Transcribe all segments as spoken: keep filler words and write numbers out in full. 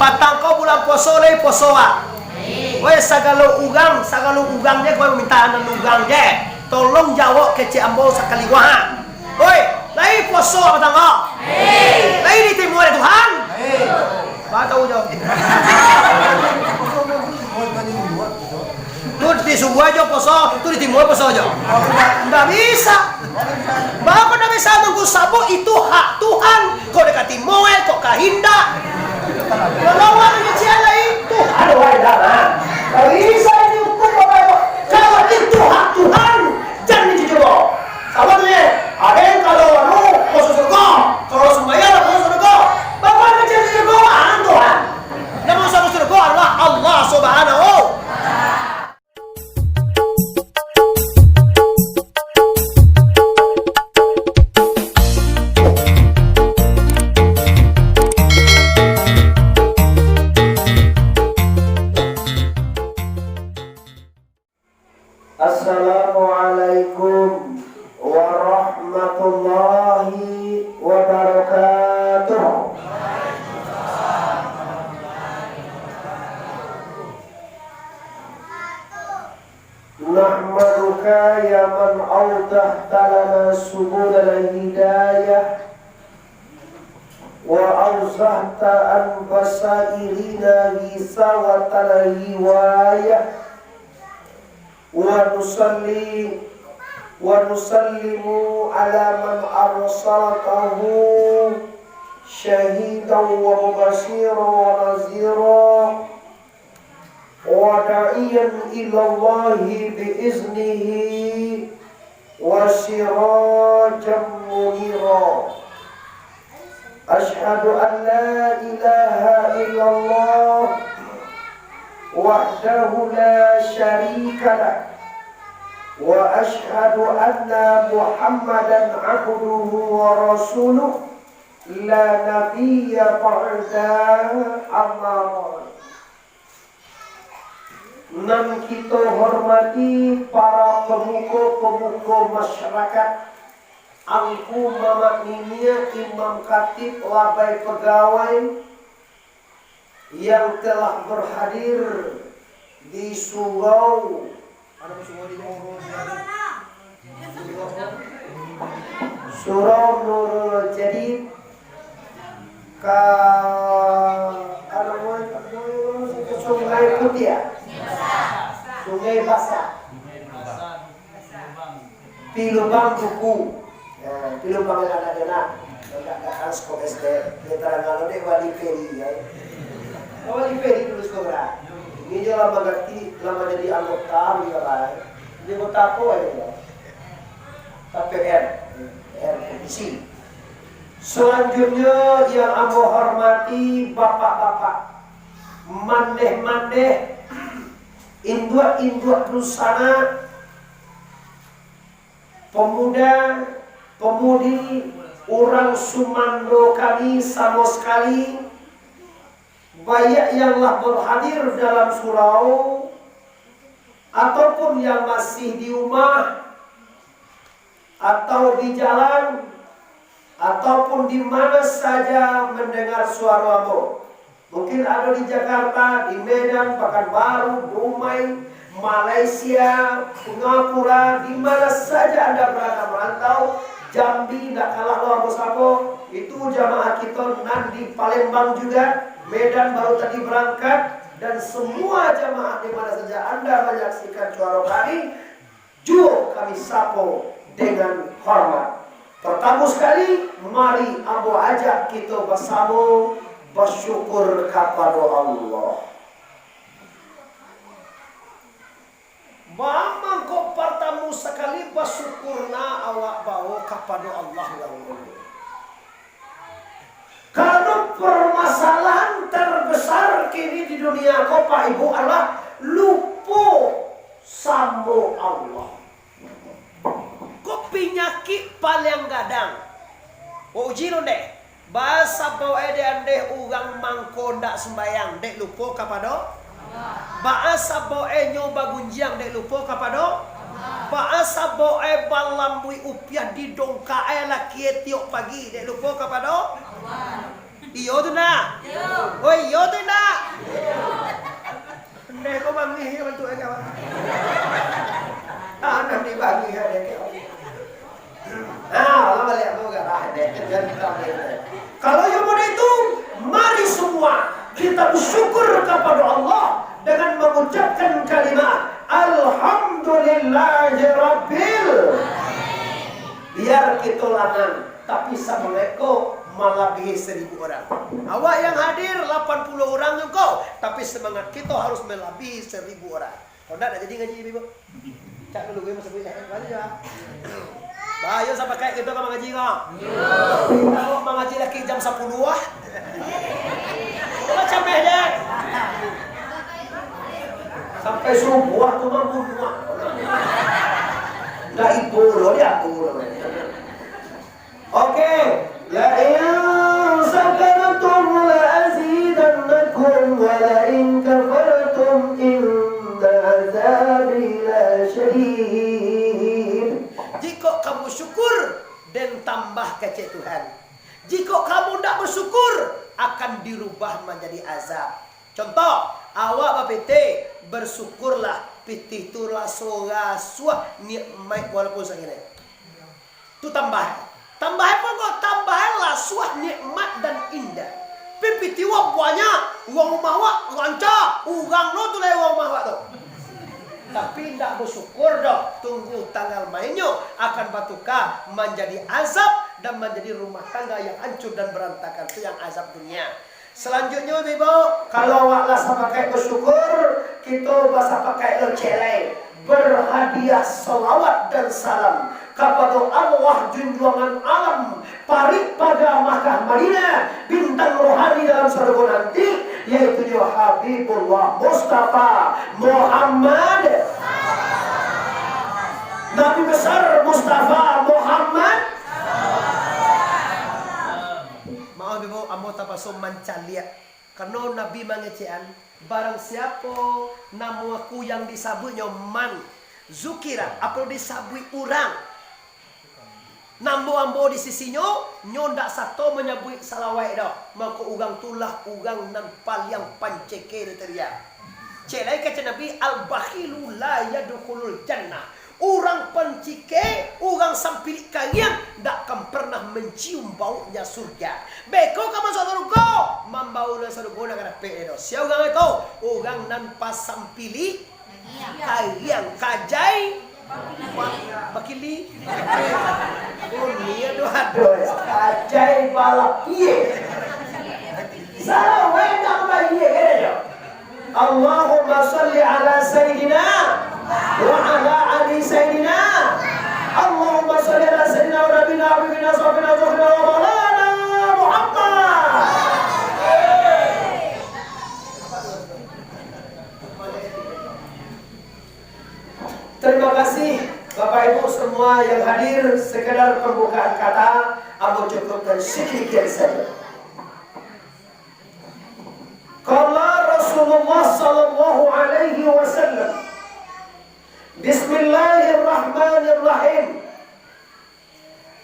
Patang ko bulan puaso lai, puaso, Wak. Weh, sagalo urang, sagalo urang je, ko minta nan urang je. Tolong jawab kecek ambo sakali, Wak. Weh, lai puaso patang ko? Lai ditimo dek Tuhan? Ba tahu jo. Tu disuruah jo puaso, tu ditimo puaso jo. Ndak bisa. Baa kok ndak bisa, Tuangku? Sabab itu hak Tuhan. Kok dek ka timo, eh, kok ka indak. Kalau urang nyucian lai, Tuhan wae dah, nah. Ndak bisa dihukum bapak-bapak. Kalau itu hak Tuhan, jan dicubo. Sabab tu, eh, ado yang kalau anu, masuak surga. Kalau sumbayang, masuak surga. Bapak masuak surga, Tuhan. Yang masuak surga adalah Allah Subhanahu. Assalamualaikum warahmatullahi wabarakatuh. Nahmaduka ya man awdahta lana subulal hidayah, wa awzahta an basairina hisawatal hiwayah, wa nusalli wa nusallimu ala man arsaltahu syahidan wa mubasyiran wa nazira. Wa da'iyan ilallahi bi iznihi wa sirajan munira. Asyhadu an la ilaha illallah wahdahu la syarika lah. Wa asyhadu anna Muhammadan abduhu wa rasuluh la nabiyya ba'dah, amma ba'd. Nan kito hormati para pamuko-pamuko masyarakat, angku mamak niniak, imam khatib, labai pagawai yang telah berhadir di surau Surau Nurul Jadid ka, ka Sungai Putiah, Sungai Basah, Pilubang Duku. Nah, Pilubang yang ada nak. Dekat, dekat sekolah S D, dia terang kalau dia wali Peri, ya. Wali Peri dulu sekolah. Ini dia lah mengganti, lah menjadi anggota, gitu lah. Ini anggota apa ini, ya? K P R, P R Komisi. Selanjutnya yang ambo hormati bapak-bapak, mandeh-mandeh, induak-induak dunsanak, pemuda, pemudi, urang sumando kami samo sakali, baiak yang lah berhadir dalam surau, ataupun yang masih di rumah, atau di jalan, ataupun di mana saja mendengar suara ambo. Mungkin ada di Jakarta, di Medan, Pekanbaru, Dumai, Malaysia, Singapura, di mana saja Anda berada merantau, Jambi, ndak kalah lo ambo sapo, itu jamaah kito nan di Palembang juga, Medan baru tadi berangkat, dan semua jamaah di mana saja Anda menyaksikan suara kami, juo kami sapo dengan hormat. Pertama sekali, mari ambo ajak kito basamo basyukur kapado Allah. Mamang kok pertama sekali basyukur na awak bao kapado Allah, ya Allah. Karena permasalahan terbesar kini di dunia ko, Pak Ibu, adalah lupo samo Allah. Ko pinyakik paling gadang. Ko uji lo ndeh. Baa sabauknyo dek andeh urang mangko ndak sumbayang, dek lupo kapado? Baa sabauknyo nyo bagunjiang, dek lupo kapado? Baa sabauknyo balambuik upiah di dongka-e laki tiok pagi, dek lupo kapado? Iyo tu ndak? Oi, iyo tu ndak? Bersyukur kepada Allah dengan mengucapkan kalimat, "Alhamdulillahirabbil." Biar kito lanang, tapi samangaik ko malabihi saribu urang. Awak yang hadir lapan puluah urang ko, tapi samangaik kito harus malabihi saribu urang. Kalau ndak, ndak jadi ngaji, Ibu. Cak dulu, gue masuk kuliah, eh, balik ya. Bahayo sapakaik kito ka mangaji ko. Kalau mangaji lagi jam sapuluah ah. Macam eh, deh. Sampai subuah tu mah bunuah. Ndak ibu lo dia, aku lo. Oke. "La in syakartum la azidannakum, wa la in kafartum inna azabi lasyadid." Jikok kamu syukur, den tambah kecek Tuhan. Jikok kamu ndak basyukur, akan dirubah manjadi azab. Contoh, awak bapitih, basyukurlah, pitih tu raso-raso nikmaik walaupun saginai. Tu tambah. Tambah apo ko? Tambah lasuah nikmat dan indah. Pipiti wak banyak, urang rumah wak lanca, urang lo tu lai urang rumah wak tu. Tapi indak basyukur doh, tunggu tanggal mainnyo akan batuka manjadi azab dan manjadi rumah tangga yang hancur dan barantakan, tu yang azab dunia. Salanjuiknyo, Ibu, kalau awak lah sapakaik basyukur, kito basapakaik lo cek lai, barhadiah salawat dan salam kapado Allah junjuangan alam, parik paga Makkah Madinah, bintang rohani dalam sarugo nanti, yaitunyo Habibullah Mustafa Muhammad, Nabi Besar Mustafa Muhammad. Maaf, Ibu, ambo tapaso mancaliak. Karano Nabi mangecekan, barang siapo namo aku yang disabuiknyo man zukira, apo disabuik urang, namo ambo di sisinyo, nyo ndak sato manyabuik salawaik doh, mako urang tu lah urang nan paliang panceke di dunia. Cek lai kecek Nabi, "Al-bakhilu la yadkhulul jannah." Urang pancike, urang sampilik kariang, dak akan pernah mancium baunya surga. Beko ka masuak sarugo, mambao nan sarugo nak ka dapek do. Sia urang itu? Urang nan pasampilik kariang, kajai, bakili. Bunyi aduh, aduh, kajai balapie. Salah wendang bayie, kene jo. Allahumma salli ala Sayyidina wa ala ali Sayyidina. Allahumma salli ala Sayyidina wa Nabiyina Habibina Safina Zuhrina wa Maulana Muhammad. Terima kasih Bapak Ibu semua yang hadir. Sekedar pembukaan kata, ambo cukupkan sedemikian saja. Qala Rasulullah sallallahu alaihi wasallam, Bismillahirrahmanirrahim.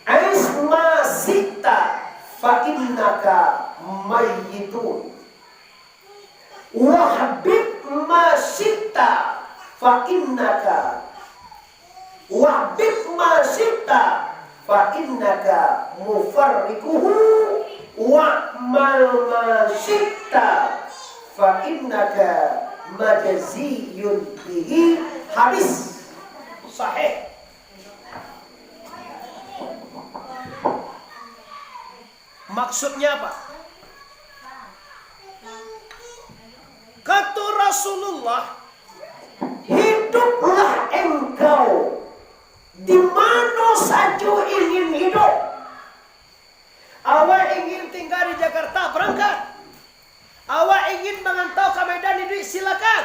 Aish ma syi'ta fa innaka mayyitun. Wahbib ma syi'ta fa innaka Wahbib ma syi'ta fa innaka mufarriquhu, wa'mal ma syi'ta fa innaka majziyun bihi. Hadis sahih. Maksudnya apa? Kata Rasulullah, hiduplah engkau di mana saja ingin hidup. Awak ingin tinggal di Jakarta, berangkat. Awak ingin merantau ke Medan, iduik, silakan.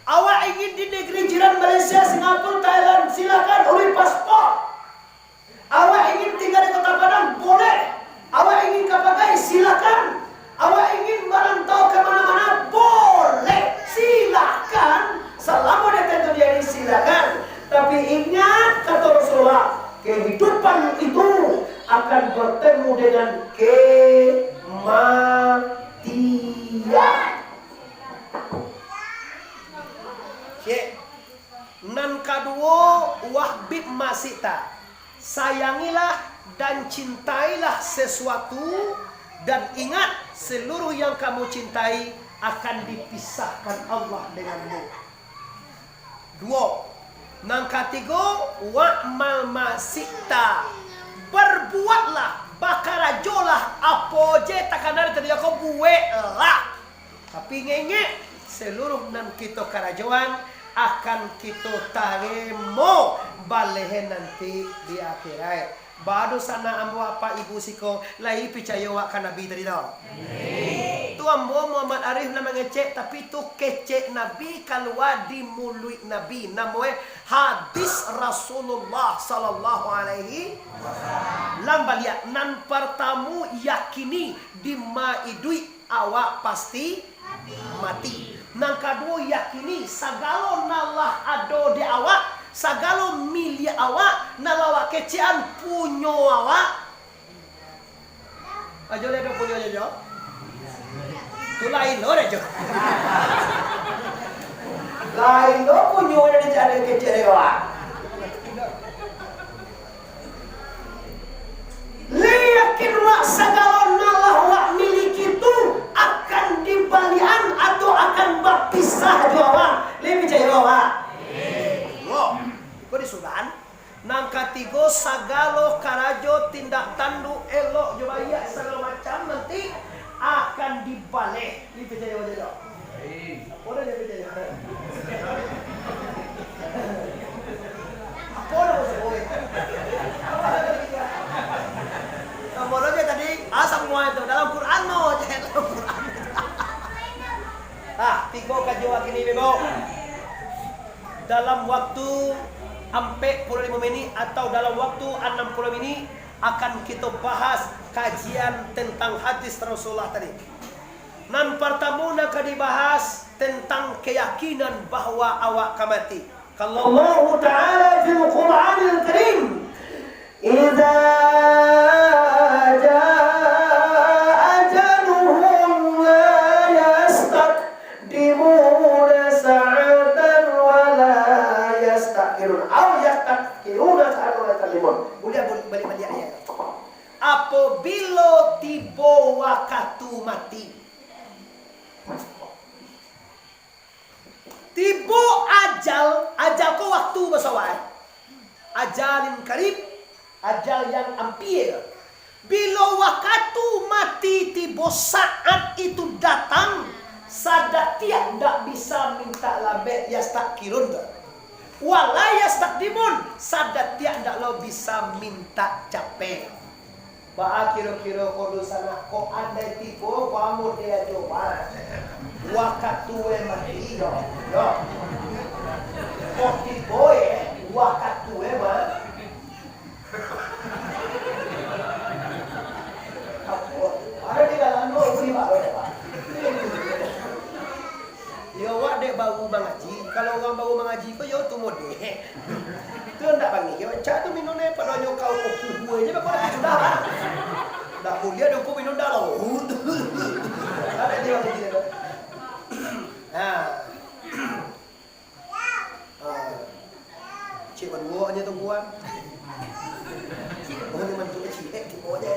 Awak ingin di negeri jiran Malaysia, Singapura, Thailand, silakan, urus paspor. Awak ingin tinggal di Kota Padang, boleh. Awak ingin ka Pagai, silakan. Awak ingin merantau ke mana-mana, boleh. Silakan. Selama di atas dunia ini, silakan. Tapi ingat, kata Rasulullah, kehidupan itu akan bertemu dengan kematian. Cek. Nan kaduo, wahbib ma syi'ta. Sayangilah dan cintailah sesuatu, dan ingat, Seluruh yang kamu cintai akan dipisahkan Allah denganmu. Duo. Nan katigo, wa'mal ma syi'ta. Berbuatlah, bakarajolah, apo je takana di dunia ko, buweklah. Tapi ingek-ingek, seluruh nan kito karajoan akan kito tarimo balehnyo nanti di akhirat. Baa dunsanak ambo, apak ibu siko, lai picayo awak ka Nabi tadi tu? Amin. Tu ambo Muhammad Arif nan mangecek, tapi tu kecek Nabi kalua di muluik Nabi, namonyo hadis Rasulullah sallallahu alaihi wasallam. Baliak, nan partamu, yakini di ma iduik awak pasti mati. Nan kaduo, yakini sagalo nan lah ado di awak, sagalo miliak awak, nan lah awak kecekan, punyo awak. Ajo lai ado punyo ajo, jo. Tu lain lo dah, jo. Lain lo punyo nan dicari kecek dek awak. Lai yakin wak sagalo nan lah wak miliki tu akan dibalian atau akan bapisah jo awak? Lai picayo awak? Yo, iko disuruhan. Nan katigo, sagalo karajo tindak tanduk elok jo baiak sagalo macam nanti akan dibaleh. Lai picayo awak? Apo dah jadi? Apo dah jadi? Apo dah jadi? Apo dah jadi tadi? Ah, samua itu dalam Quran no, dalam Quran. Ah, tigo kaji wakini, Ibu. Dalam waktu ampek puluah limo minit atau dalam waktu anam puluah minit akan kito bahas kajian tentang hadis Rasulullah tadi. Nan partamu nan ka dibahas tentang kayakinan bahwa awak ka mati. Qala Allahu Ta'ala fil Qur'anil Karim, "Idza jaa ajaluhum la yastaqdimuna sa'atan wa la yasta'khirun, aw yasta'khiruna sa'atan wa la yastaqdimun." Buliah balik-balik ayat. Apobilo tibo wakatu mati. Tibo ajal, ajal ko waktu baso awak, eh. Ajalin karib, ajal yang ampia. Bilo wakatu mati tibo, saat itu datang, sadatiak ndak bisa mintak lambek, yastakirun tu. Wala yastakdimun, sadatiak ndak lo bisa mintak capek. Baa kiro-kiro ko dunsanak, kok andai tibo, ko ambo dek ajo, Pak. Wakatu e mati, yo. Yo. Kok tibo, eh, wakatu e mati. Apo? Ado di dalam tu, beri Pak, Pak. Yo, awak dek baru mangaji. Kalau urang baru mangaji ko, yo tu modeh. Tu ndak bangih. Yo, cak tu minum ni, pado nyo kau kopi buah je, bako dah sudah. Ndak buliah dong ko minum dah lo. Ada dia mangaji tu. Ha. Ah, cik baduo aja tu buah. Oh, ni mantu cik, eh, tibo je.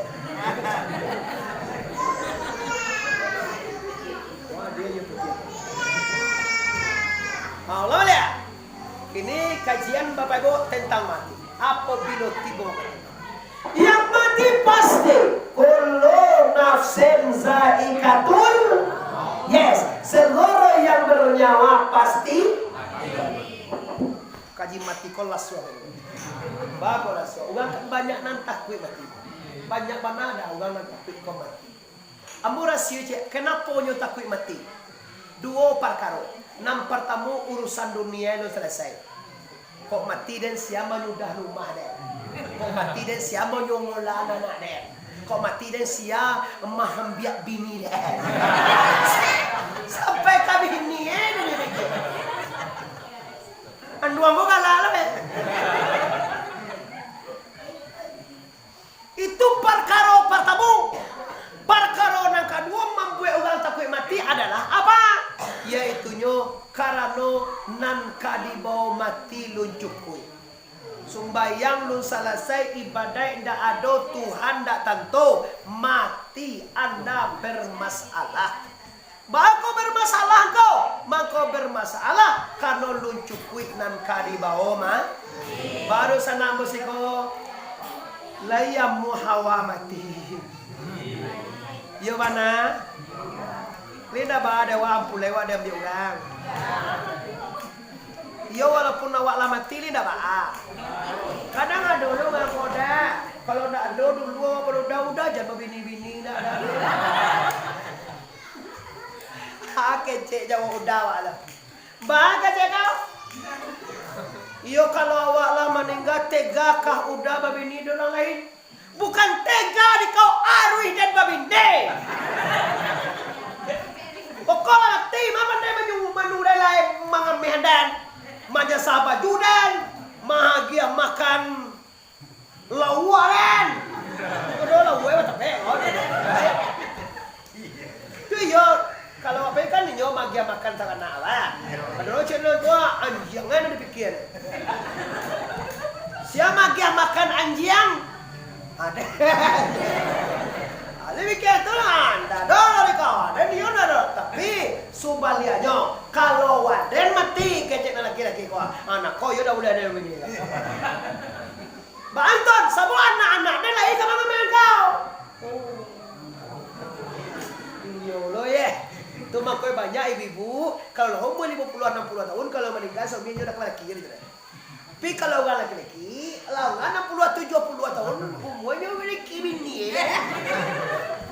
Wah, dia je putih. Ah, ulang balik. Ini kajian Bapak Ibu tentang mati. Apabila tibo Yang mati pasti. Kullu nafsin zaikatul. Yes, seluruh yang bernyawa pasti. Kaji mati ko lasuah. Bagus lasuah. Urang kan banyak nan takuik mati. Banyak bana dah urang nan takuik ko mati. Ambo rasio ciek, kenapo nyo takuik mati? Duo parkaro. Nan partamo, urusan dunia lo salasai. Kok mati den sia manyudah rumah den. Kok mati den sia manyongola anak den. Kok mati den sia mahambiak bini den. Sampai ka bini, eh, den mikir. Anduang ko galak lah, eh. Itu parkaro partamo. Parkaro nan kaduo mambuek urang takuik mati adalah apa? Yaitunyo karano nan ka dibao mati lun cukuik. Sumbayang lun salasai, ibadaik ndak ado, Tuhan ndak tanto, mati. Anda bermasalah. Baa kok bermasalah ko? Mangko bermasalah karano luncukuik nan ka dibao ma-, baru sanang musiko, lai amuah awak mati. Iyo bana. Lai ndak baa dek awak ampulai awak diambiak urang. Iyo, walaupun awak lah mati, lai ndak baa. Kadang ado lo mangko dak. Kalau ndak ado dulu awak baru udah, udah jan babini-bini, ndak ado. Ha, kecek jawab udah awak lah. Baa kecek kau? Iyo, kalau awak lah maningga, tegakah udah babini dek urang lain? Bukan tega di kau aruih den babini. Pokok lah mati, ma pandai manyu-, manu den lai mangameh den, manyasah baju den, maagiah makan lauak den. Aduh, lauak, eh, batapek, oh. Tu iyo, kalau apo kan inyo maagiah makan taranak lah. Ado cek nan tu, ah, anjiang kan dipikia. Sia maagiah makan anjiang? Ado. Ado pikia tu lah, ndak ado lah di kawan. Dan iyo ndak ado. Tapi, subaliaknyo, kalau waden mati kecek nan laki-laki ko, anak ko iyo ndak buliah ado bini. Baanton, sabab anak-anak den lai ka mangameh kau. Iyo lo, yeh. Tu mako banyak ibu-ibu, kalau lah umua limo puluah, anam puluah tahun, kalau maningga suami inyo dah ka laki, gitu deh. Tapi kalau urang laki-laki, lah urang anam puluah, tujuah puluah tahun, umuanyo mamiliki bini, deh.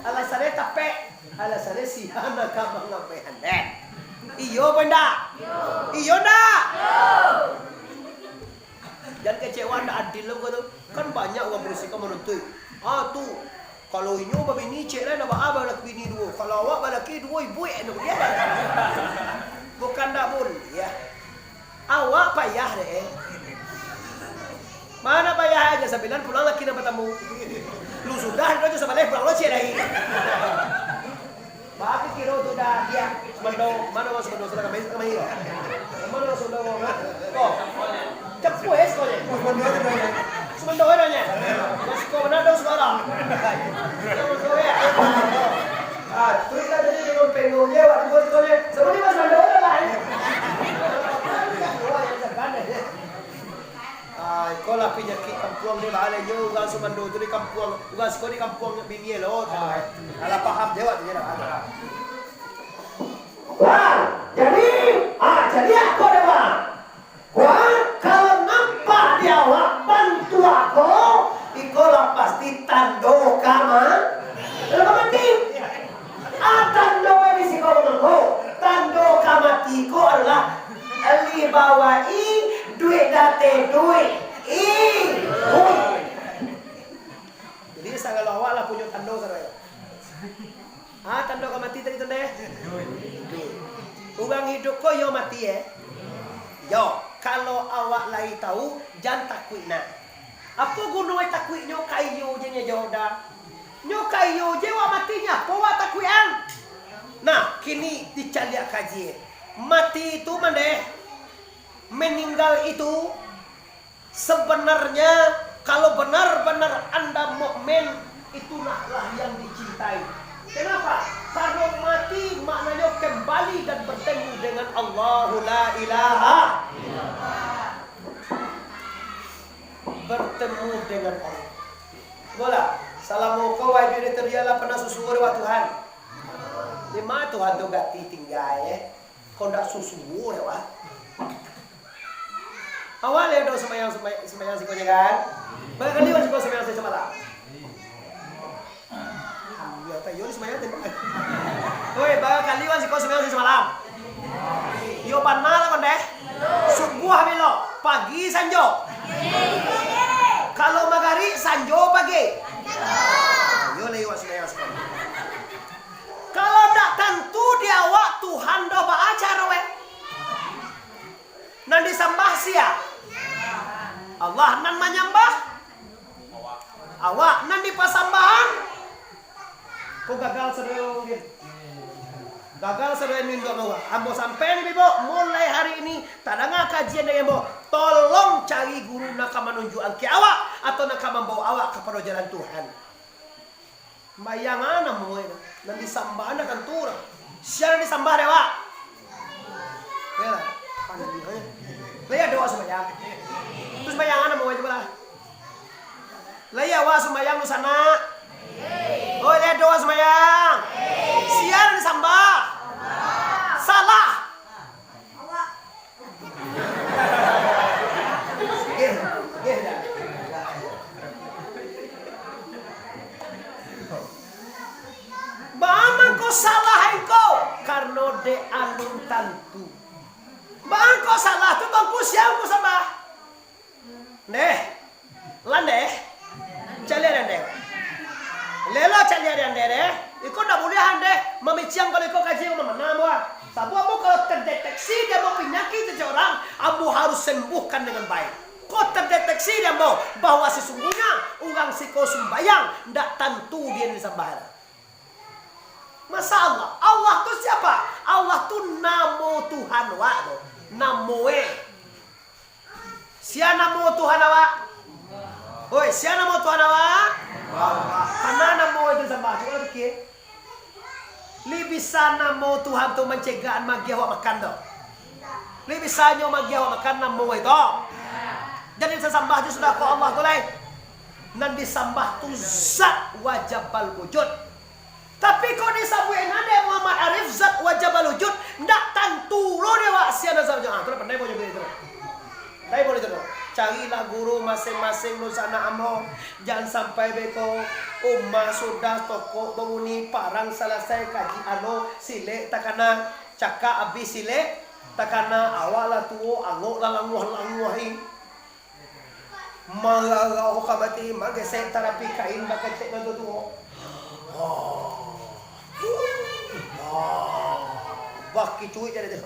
Alasannyo tapek, alasannyo sia nan ka mangameh den. Iyo apo indak? Iyo ndak? Jan kecek awak ndak adil lo ko tu. Kan banyak urang padusi ko manuntuik. Ah, tu. Kalau inyo babini, cek lai ndak baa balaki bini duo. Kalau awak balaki duo, ibuik anu dia. Bukan ndak buliah. Awak payah deh. Mana payah aja, sambilan pulang laki nan partamo. Lu sudah, itu aja sabaleh pulang lo cek lai. Baa kiro tu dah, dia. Sumando, mano urang Sumando? Silakan, mari, silakan, mari. Mano urang Sumando, ha? Ko. Cepu, eh, siko je. Sumando tu dah, ya. Sumando tu dah, ya. Mas ko, mana ada suara? Sumando, ya. Ah, tu kita jadi dengan pengen dia, waktu gua siko je. Sama ni Mas Sumando tu lah, eh. Wah, yang segan, eh. Ah, iko lah panyakik kampuang ni, baa lai nyo urang Sumando tu di kampuang, urang siko di kampuang bini lo, ah, alah paham je awak tu je lah. Wah, jadi, ah, jadi ako dek wak. Wah, kalau nampak di awak bantuak ko, iko lah pasti tando ka ma-, tando ka mati. Ah, tando di siko mangko. Tando ka mati ko adolah, eh, li bawa i, duit date duit i. Hui. Jadi, sagalo awak lah punyo tando, saudara. Ah, tando ka mati tadi tu, deh. Urang iduik ko iyo mati, eh? Yo, kalau awak lai tahu, jan takuik nah. Apo guno takuik, nyo ka iyo je nyo jawab dah. Nyo ka iyo je wak mati, nyo apo wak takuik an? Nah, kini dicaliak kaji. Mati itu mandeh, meninggal itu sebenarnya, kalau benar-benar anda mukmin, itulah yang dicintai. Kenapa? Karena mati maknanya kembali dan bertemu dengan Allahu la ilaha. Bertemu dengan Allah. Bola, salamo kau wahai diri terialah pernah susu oleh Tuhan. Di mana Tuhan tu gati tinggal, eh? Kau ndak susu oleh, wah. Awak lai ado sumbayang, sumbayang, sumbayang siko je kan? Bara kali wak siko sumbayang siko samalam? Alhamdulillah, tak iyo ni sumbayang tembak. Oi, bara kali wak siko sumbayang siko samalam? Iyo bana lah kon deh. Subuah bilo? Pagi sanjo? Kalau magarik sanjo pagi? Iyo lai wak sumbayang siko. Kalau ndak tantu di awak Tuhan doh, baa caro, eh? Nan disambah sia? Allah nan manyambah. Awak nan dipasambahan. Ko gagal sadonyo mungkin. Gagal sadonyo induak awak. Ambo sampaian, Ibu, mulai hari ini, tadanga kajian dari ambo, tolong cari guru nan ka manunjuakan awak, atau nan ka mambawa awak kapado jalan Tuhan. Sumbayang a namo e tu. Nan disambah ndak tantu doh. Sia nan disambah dek awak? Yolah. Pandai e. Lai ado awak sumbayang? Tu sumbayang a namo e, cubolah. Lai awak sumbayang dunsanak? Oi, lai ado awak sumbayang? Sia nan disambah? Salah. Baa mangko salah engkau? Karano dek alun tantu. Baa mangko salah tu, Tuangku, sia nan ku sambah? Ndeh. Lah ndeh. Caliak dek andeh. Lelo caliak dek andeh deh. Iko ndak buliah andeh mamiciang kalau iko kaji mamana ambo ah. Sabab ambo kalau terdeteksi di ambo panyakik seseorang, ambo harus sembuhkan dengan baik. Kok terdeteksi di ambo bahwa sesungguhnya urang siko sumbayang, ndak tantu dia nan disambah. Masya Allah, Allah tu siapa? Allah tu namo Tuhan wak tu. Namo e. Sia namo Tuhan awak? Oi, sia namo Tuhan awak? Allah. Kana namo itu sambah? Cubo lah pikia. Lai bisa namo Tuhan tu mancegah magiah awak makan tu? Lai bisa nyo magiah awak makan namo itu? Jadi sasambah tu sudah ko Allah tu lai. Nan disambah tu zat wajabal wujud. Tapi kok disabuik nan dek Muhammad Arif zat wajabal wujud, ndak tantu lo dek awak sia nan sambah. Ah, tu lah pandai baco itu. Pandai baco itu. Carilah guru masing-masing dunsanak ambo. Jan sampai beko, umah sudah tokok babunyi, parang salasai, kaji alo, silek takana, cakak abih silek takana, awak lah tuo, angok lah languah-languah i. Mararau ka mati, magesek tarapi kain bakecek nan tuo-tuo. Oh. Oh. Bakicuik jadi tu.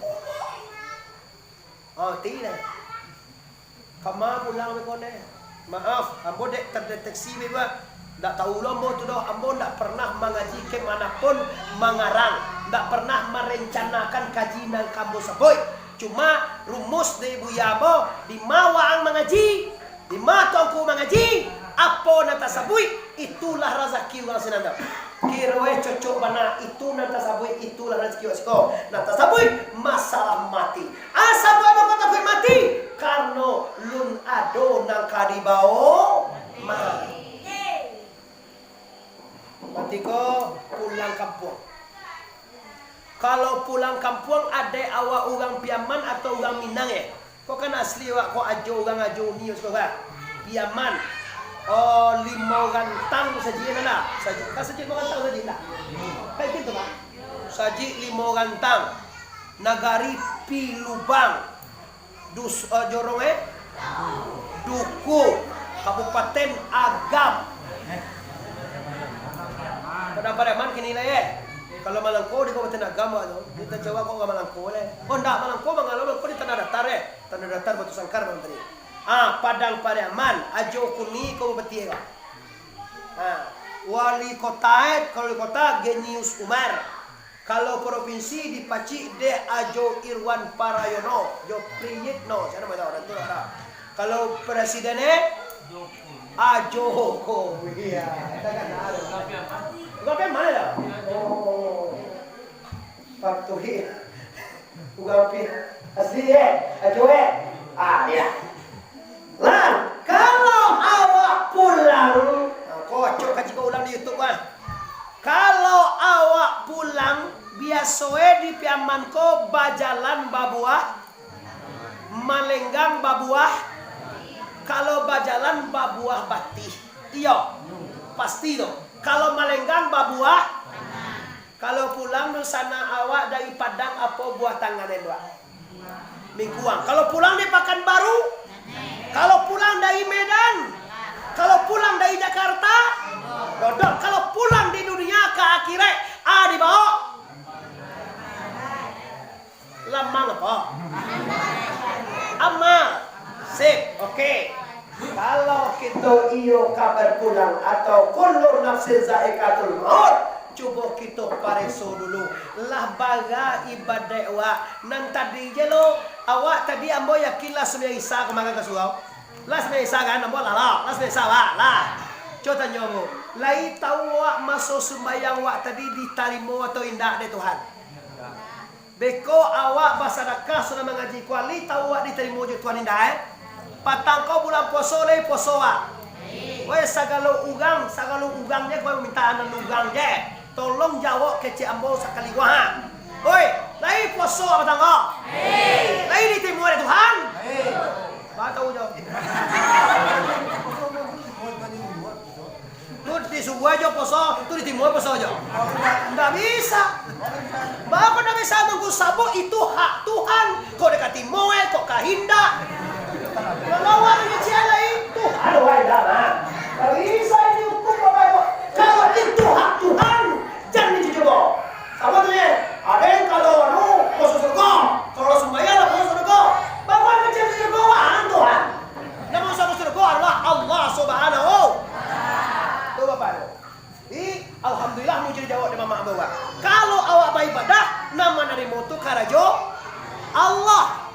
Oh, ti lah. Kama pulang beko ne? Maaf, ambo dek terdeteksi beba. Ndak tahu lo ambo tu doh. Ambo ndak pernah mangaji ke mana pun mangarang. Ndak pernah marencanakan kaji nan ka ambo sabuik. Cuma rumus dari buya ambo, di ma waang mangaji, di ma tuangku mangaji, apo nan tasabuik, itulah razaki urang sinan tu. Kiro e cocok bana, itu nan tasabuik, itulah razaki urang siko. Nan tasabuik, masalah mati. Asa buek mangko takuik mati, karano lun ado nan ka dibao mati. Mati ko pulang kampuang. Kalau pulang kampuang, adaik awak urang Piaman atau urang Minang, eh? Ko kan asli awak ko Ajo, urang Ajo Uni, ko kan? Piaman. Oh, Limau Rantang sajik nan lah. Sajik, kan sajik Limau Rantang sajik lah. Kayak gitu, Pak. Sajik Limau Rantang. Nagari Pilubang. Dus-, eh, jorong, eh? Duku, Kabupaten Agam. Padang Pariaman kini lah, eh. Kalau Malangko di Kabupaten Agam, Pak, tu. Kita coba kok ke Malangko, eh. Oh, ndak, Malangko, Malangko di Tanah Datar, eh. Tanah Datar, Batu Sangkar, Bang Tri. Ah, Padang Pariaman, Ajo Kuni, Kabupaten, eh, Pak. Ah, wali kota, eh, kalau wali kota, Genius Umar. Kalau propinsi dipacik dek Ajo Irwan Parayono, jo Priyitno, sia namo itu, urang tu lah. Kalau presiden, eh? Ajo Jokowi. Iya, kita kan tahu. Bukan Piaman lah. Oh. Patuhi. Bukan Pi-, asli, eh? Ajo, eh? Ah, iya. Lah, kalau awak pulang, nah, kocok kaji ko ulang di YouTube, ah. Kalau awak pulang, biaso e di Piaman ko bajalan babuah, malenggang babuah. Kalau bajalan babuah batih. Iyo, pasti tu. Kalau malenggang babuah, kalau pulang dunsanak awak dari Padang, apo buah tangan e buah? Mingkuang. Kalau pulang dari Pakanbaru, kalau pulang dari Medan, kalau pulang dari Jakarta, dodol. Kalau pulang di dunia ka akhirat, a dibaok. Lamang apo? Amal. Sip, oke. Kalau kito iyo ka bapulang atau kullu nafsin zaikatul maut, cubo kito pareso dulu. Lah bara ibadat awak nan tadi je lo. Awak tadi ambo yakin lah sumbayang Isya kamarin ka surau. Lah sumbayang Isya kan, ambo lah, lah. Lah sumbayang Isya, lah, lah. Cubo tanyo ambo. Lai tahu awak maso sumbayang awak tadi ditarimo atau indak dek Tuhan? Beko awak basadakah sudah mangaji, kuali tahu awak ditarimo jo Tuhan indak, eh? Patang ko bulan puaso, lai puaso awak? Weh, sagalo urang, sagalo urang je, kau minta anan urang je. Tolong jawok kecek ambo sakali ko, ha. Oi, lai puaso patang ko? Lai ditarimo dek Tuhan? Ba tahu jo. Tu disuruah jo poso, tu ditimua poso jo. Ndak bisa. Baa kok ndak bisa, Tuangku? Sabab itu hak Tuhan. Kok dikatimo, eh, kok kahindak. Kalau awak kecek lai, Tuhan, wah, indak, nah. Ndak bisa dihukum, Bapak Ibu. Kalau itu hak Tuhan, jan dicubo-cubo. Samo tu, eh. Ado nan kalau anu, masuak surga. Kalau sumbayang lah masuak surga. Baa kok kecek surga, wah, Tuhan. Nan masuak surga adalah Allah Subhanahu. Tu, Bapak Ibu. Jadi, alhamdulillah, muji dijawok dek mamak ambo, Pak. Kalau awak baibadah, nan manarimo tu karajo Allah.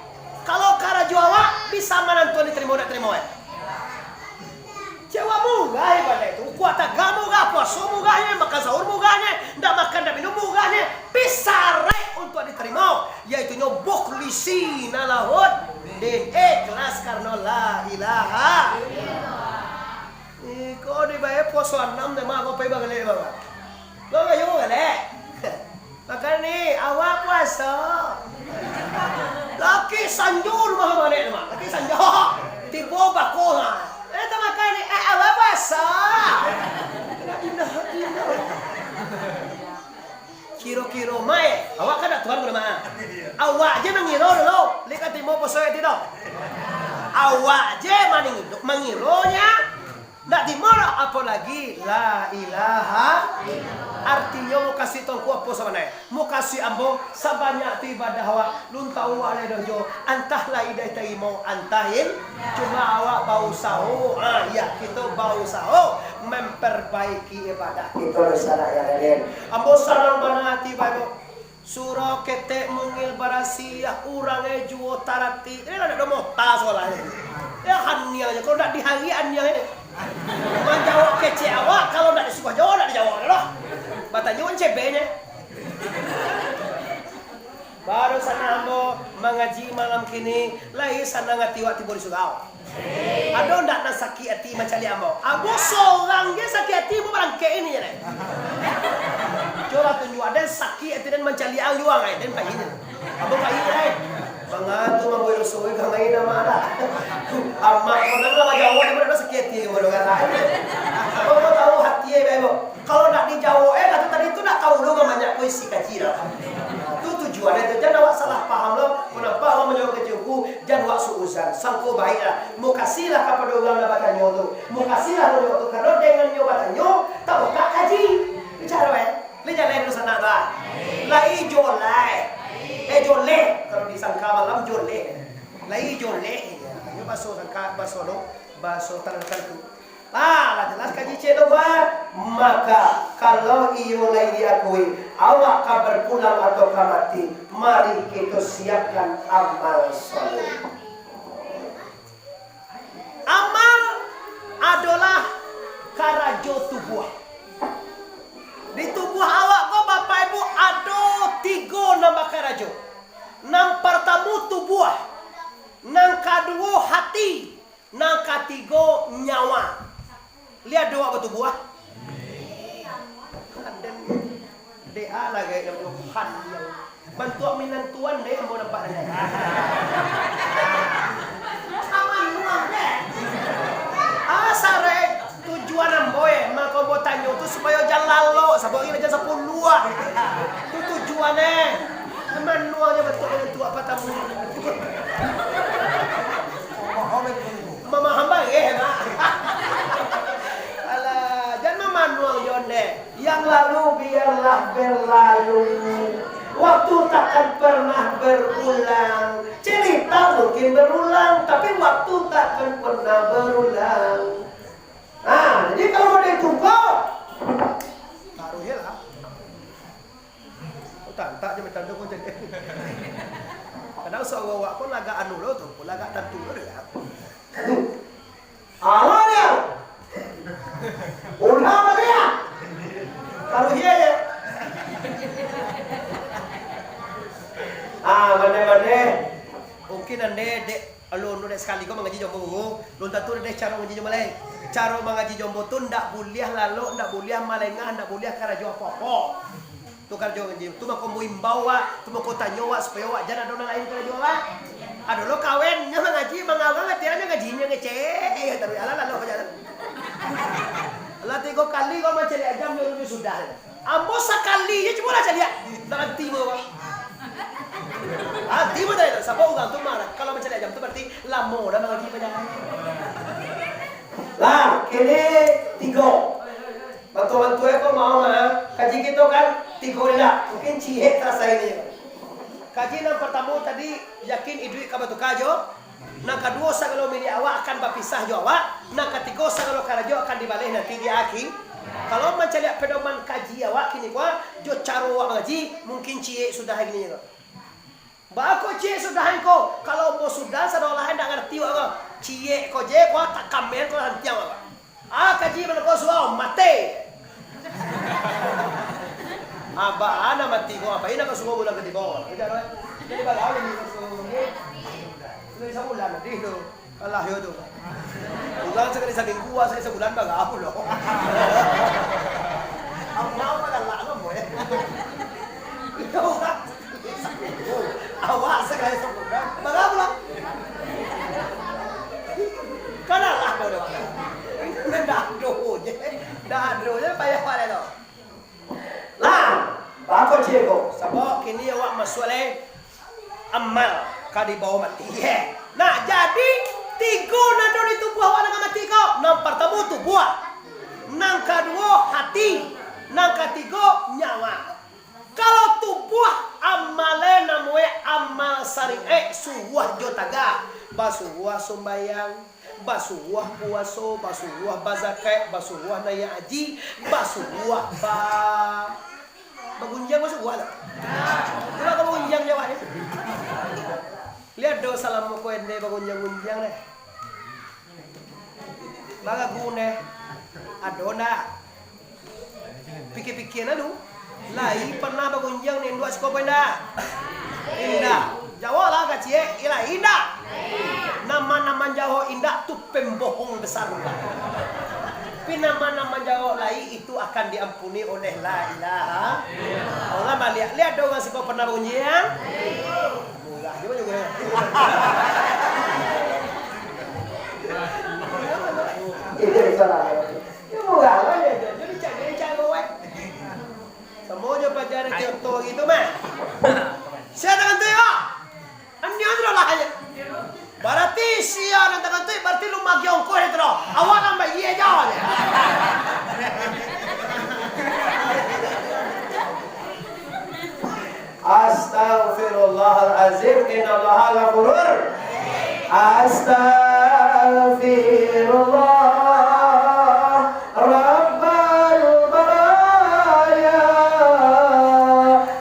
Kalau karajo awak, bisa manantuan ditarimo ndak tarimo, eh? Cek awak murah ibadah tu, kuah tagak murah, puaso murahnyo, makan sahur murahnyo, ndak makan ndak minum murahnyo, pisarek untuak ditarimo, yaitunyo mukhlisina lahuddin, ikhlas karano la ilaha. Iko dibayar puaso anam dek mak, pai bagalek, Bapak. Lo kayo galek. Makannyo, awak puaso. Laki sanjo rumah baliak tu, Mak. Laki sanjo. Tibo bako, ha. Eh, tamakan ni. Eh, awak puaso. La ilaha illallah. Kiro-kiro, Mak, eh. Awak kan dak Tuhan ko, Mak. Awak je mangiro dulu. Lai ka timo puaso itu tu. Awak je mangiro, mangironyo. Ndak timo doh, apolagi la ilaha. Artinyo, mukasuik Tuangku apo sabananyo? Mukasuik ambo sabanyak tu ibadah awak, lun tahu awak lai doh jo, antah lai ditarimo, antah in-, cuma awak bausaho, ha, iyo, kito bausaho memperbaiki ibadah kito di sana, yo kan? Ambo sanang bana ati, Bapak Ibu. Surau ketek mungil barasiah, urang e juo taratik. Eh, lah ndak doh mota sakolah ni. Ya, aniang je. Kalau ndak dihari, aniang je. Manjawok kecek awak, kalau ndak disuruah jawok, ndak dijawok doh. Batanyo N C B-nyo. Baru sanang ambo mangaji malam kini, lai sanang ati awak tibo di surau. Ado ndak nan sakik ati mancaliak ambo? Ambo sorang je sakik ati, ambo barangkek ini je deh. Cubo tunjuak den sakik ati den mancaliak urang ai, den pai je. Ambo pai je ai. Manga tu mambuek doso, eh, ka main amak dah. Amak ko nan lah bajawok, ambo dak sakik ati, ambo dak kato. Ambo tahu ati, eh, ambo. Kalau ndak dijawok, eh, kato tadi tu ndak tahu doh, banyak ko isi kaji dah. Tu tujuan e tu, jan awak salah paham lo. Ko nampak awak manjawok kaji ungku, jan awak suuzan, sangko baik lah. Mukasuik lah kapado urang nan batanyo tu. Mukasuik lah manjawok tu, karano dengan nyo batanyo, tabukak kaji. Bicara, eh. Lai jaleh dulu sanak tu, ah. Lai joleh. Eh, joleh. Kalau di Sangka malam, joleh. Lai joleh. Iyo, baso Sangka, baso lo, baso tanang tantu. Ah, lah jaleh kaji ciek tu, Pak. Maka, kalau iyo lai diakui, awak ka bapulang atau ka mati, mari kito siapkan amal saleh. Amal adolah karajo tubuah. Di tubuah awak ko, Bapak Ibu, ado tigo nan bakarajo. Nan partamo tubuah, nan kaduo hati, nan katigo nyawa. Lai ado awak batubuah? Aden. Dek a lah gaek nan buhan yang bantuak minantuan dek ambo nampak dek. Aman nuang dek. Ah, sarek tujuan ambo, eh, mako ambo tanyo tu supayo jan lalok, sabab jan sapuluah. Tu tujuan, eh. Aman nuang je bantuak minantuan patamu. Mamaham bareh, Mak. Alah, jan mamanuang jo ndeh. Yang lalu biarlah berlalu. Waktu takkan pernah berulang. Cerita mungkin berulang, tapi waktu takkan pernah berulang. Nah, jadi kalau ada yang tunggu, taruh je lah. Tantak je macam tu pun jadi. Kadang suara awak pun lagak anu lo tu, pun lagak tantu lo dia. Alah dia. Ulah balik. Maneh. Mungkin ande dek, alun dek sakali ko mangaji jo ambo, guru. Alun tantu dek caro mangaji jo ambo lai. Caro mangaji jo ambo tu ndak buliah lalok, ndak buliah malengah, ndak buliah karajo apo-apo. Tu karajo mangaji. Tu mako ambo imbau awak, tu mako tanyo awak, supayo awak jan ado nan lain karajo awak. Ado lo kawan, nyo mangaji, mangawan, ati nyo ngaji, nyo ngecek. Eh, taruih alah lalok aja. Lah tigo kali ko mancaliak jam, nyo sudah. Ambo sakali je cubo lah caliak. Ndak arati ambo, Bang. Arati ambo tadi tu, sabab urang tu marah. Kalau mancaliak jam tu barati lamo dah mangaji paja. Lah, kini tigo. Bantu-bantu ko mau mah. Kaji kito kan tigo ni lah. Mungkin ciek tarasai ni. Kaji nan partamo tadi, yakin iduik ka batuka jo. Nan kaduo, sagalo milik awak akan bapisah jo awak. Nan katigo, sagalo karajo akan dibaleh nanti di akhi. Kalau mancaliak pedoman kaji awak kini ko, jo caro awak mangaji, mungkin ciek sudah kini ko. Baa kok ciek sudah ko? Kalau ambo sudah, sadolah indak ngarati awak ko. Ciek ko je, ko takamen ko lantiang awak. Ah, kaji mano ko surau, mati. Abah, anak mati ko, apa ini ka surau bulan katigo? Jadi, bagawi ni, surau ni. Sudah sabulan, dih tu. Alah, yo tu. Urang sakali saminggu, sakali sabulan, bagawi lo. Apa, apa galak lo, boy? Yo, urang. Awak sakali sabulan, barapo lah? Kan alah kau dah makan. Dah doh je. Dah doh je, payah payah tu. Lah, bako ciek ko. Sabab kini awak masuak lai amal ka dibawo mati. Ye. Nah, jadi tigo nan ado di tubuah awak nan ka mati ko. Nan partamo tubuah. Nan kaduo hati. Nan katigo nyawa. Kalau tubuah, amal e namo e amal syariat, suruah jo tagah. Basuruah sumbayang, basuruah puaso, basuruah bazakaik, basuruah naiak haji, basuruah ba-, bagunjiang basuruah tu. Itulah bagunjiang jawabnyo. Liek do salamo ko ende bagunjiang-gunjiang deh. Bagagu neh. Ado ndak? Pikia-pikia nah lu. Lai pernah bagunjiang di induak siko ko indak? Indak. Jawablah kaciek, iyolah indak. Nama-nama jawab indak tu pembohong besar. Tapi nama-nama jawab lai itu akan diampuni oleh la ilaha. Orang baliak, liek ado urang siko pernah bagunjiang? Murah juo, juo. Itu salah. Yo, murah lah, yo, yo, yo, dicari, dicari, weh. Samo jo paja Kioto gitu mah. Sia tangan tu, yo? Anian tu lah, aja. Barati sia nan tangan tu, barati lu magi ongkoh itu, doh. Awak nan bayia jo, aja. Astaghfirullahalazim, innallaha ghafurur. Astaghfirullah, Rabbal baraya.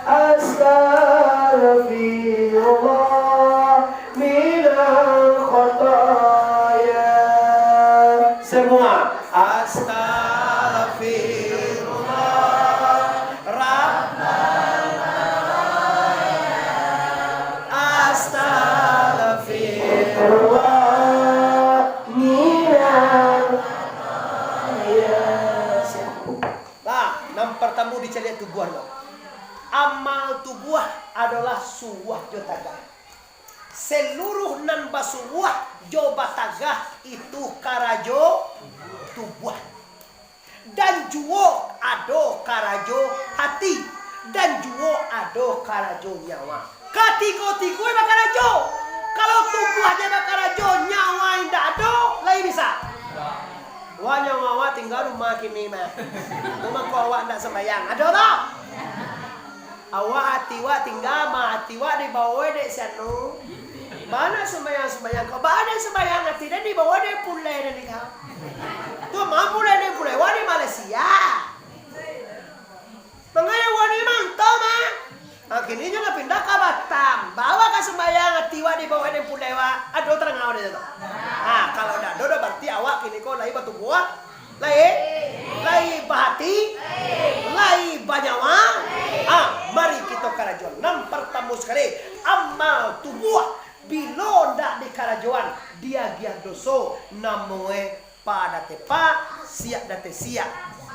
Astaghfirullah, minal khataya. Semua. Astaghfirullah, Rabbana, astaghfirullah, minal. Nah, nan partamo dicaliak tubuah lo. Amal tubuah adolah suruah jo tagah. Saluruah nan basuruah jo batagah itu karajo tubuah. Dan juo ado karajo hati, dan juo ado karajo nyawa. Katigo-tigo bakarajo. Kalau tubuah je bakarajo, nyawa indak ado, lai bisa. Wah, nyawa awak tingga rumah kini mah. Tu mangko awak ndak sambayang. Ado tak? Awak ati awak tingga, ma ati awak dibawa dek si anu. Bana sumbayang-sumbayang kau, bana sumbayang ati dan dibawa dek pulai dan tingga. Tu ma pulai dek pulai, wak di Malaysia. Mangaya wak di mantau mah. Ha, kini nyo lah pindah ka Batam. Bawa ka sumbayang ati awak dibawa dek pulai wak. Ado tarangau dek tu. Ha, kalau dak ado, dah barati awak kini ko lai batubuah. Lai, lai bahati, lai banyawa. Ah, mari kito karajo. Nan partamo sakali, amal tubuah, bilo ndak dikarajoan, diagiah doso, namoe pa date pa, siak date siak,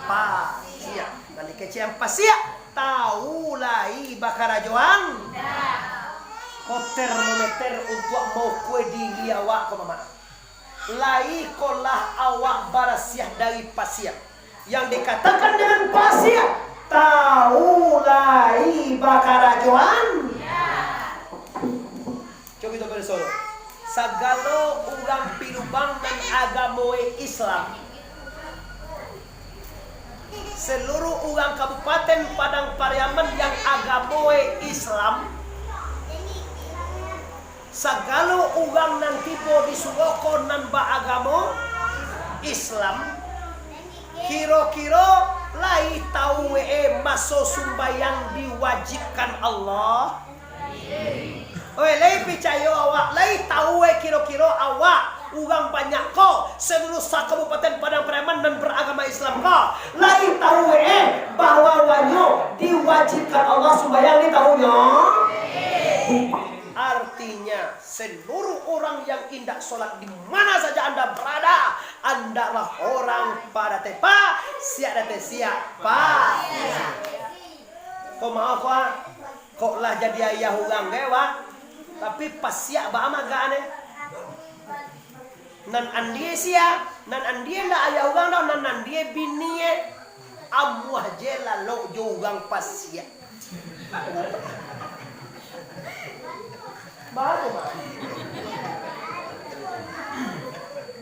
pasiak. Nan dikecekan pasiak, tau lai bakarajoan. Ko termometer untuak maukua diri awak ko, Mamak. Lai ko lah awak barasiah dari pasiak. Yang dikatakan dengan pasiak, tau lai bakarajoan. Cubo kito baso. Sagalo urang Pilubang nan agamoe Islam, seluruh urang Kabupaten Padang Pariaman yang agamoe Islam, sagalo urang nan tibo di surau ko nan baagamo Islam, kiro-kiro lai tau e maso sumbayang diwajibkan Allah? Oi, lai picayo awak, lai tau e kiro-kiro awak, urang banyak ko, seluruh sa-, Kabupaten Padang Pariaman nan baragama Islam ko, lai tau e bahwa wanyo diwajibkan Allah sumbayang di tahunnyo? Artinya, seluruh urang yang indak solat di mana saja anda barada, andaklah urang pa date pa, siak date siak, pa. Ko maoh ko, ah. Kok lah jadi ayah urang ge, wak. Tapi pasiak baa magak ne. Nan andie sia, nan andie ndak ayah urang doh, nan andie binie. Amuah je lalok jo urang pasiak. Baru, Mak.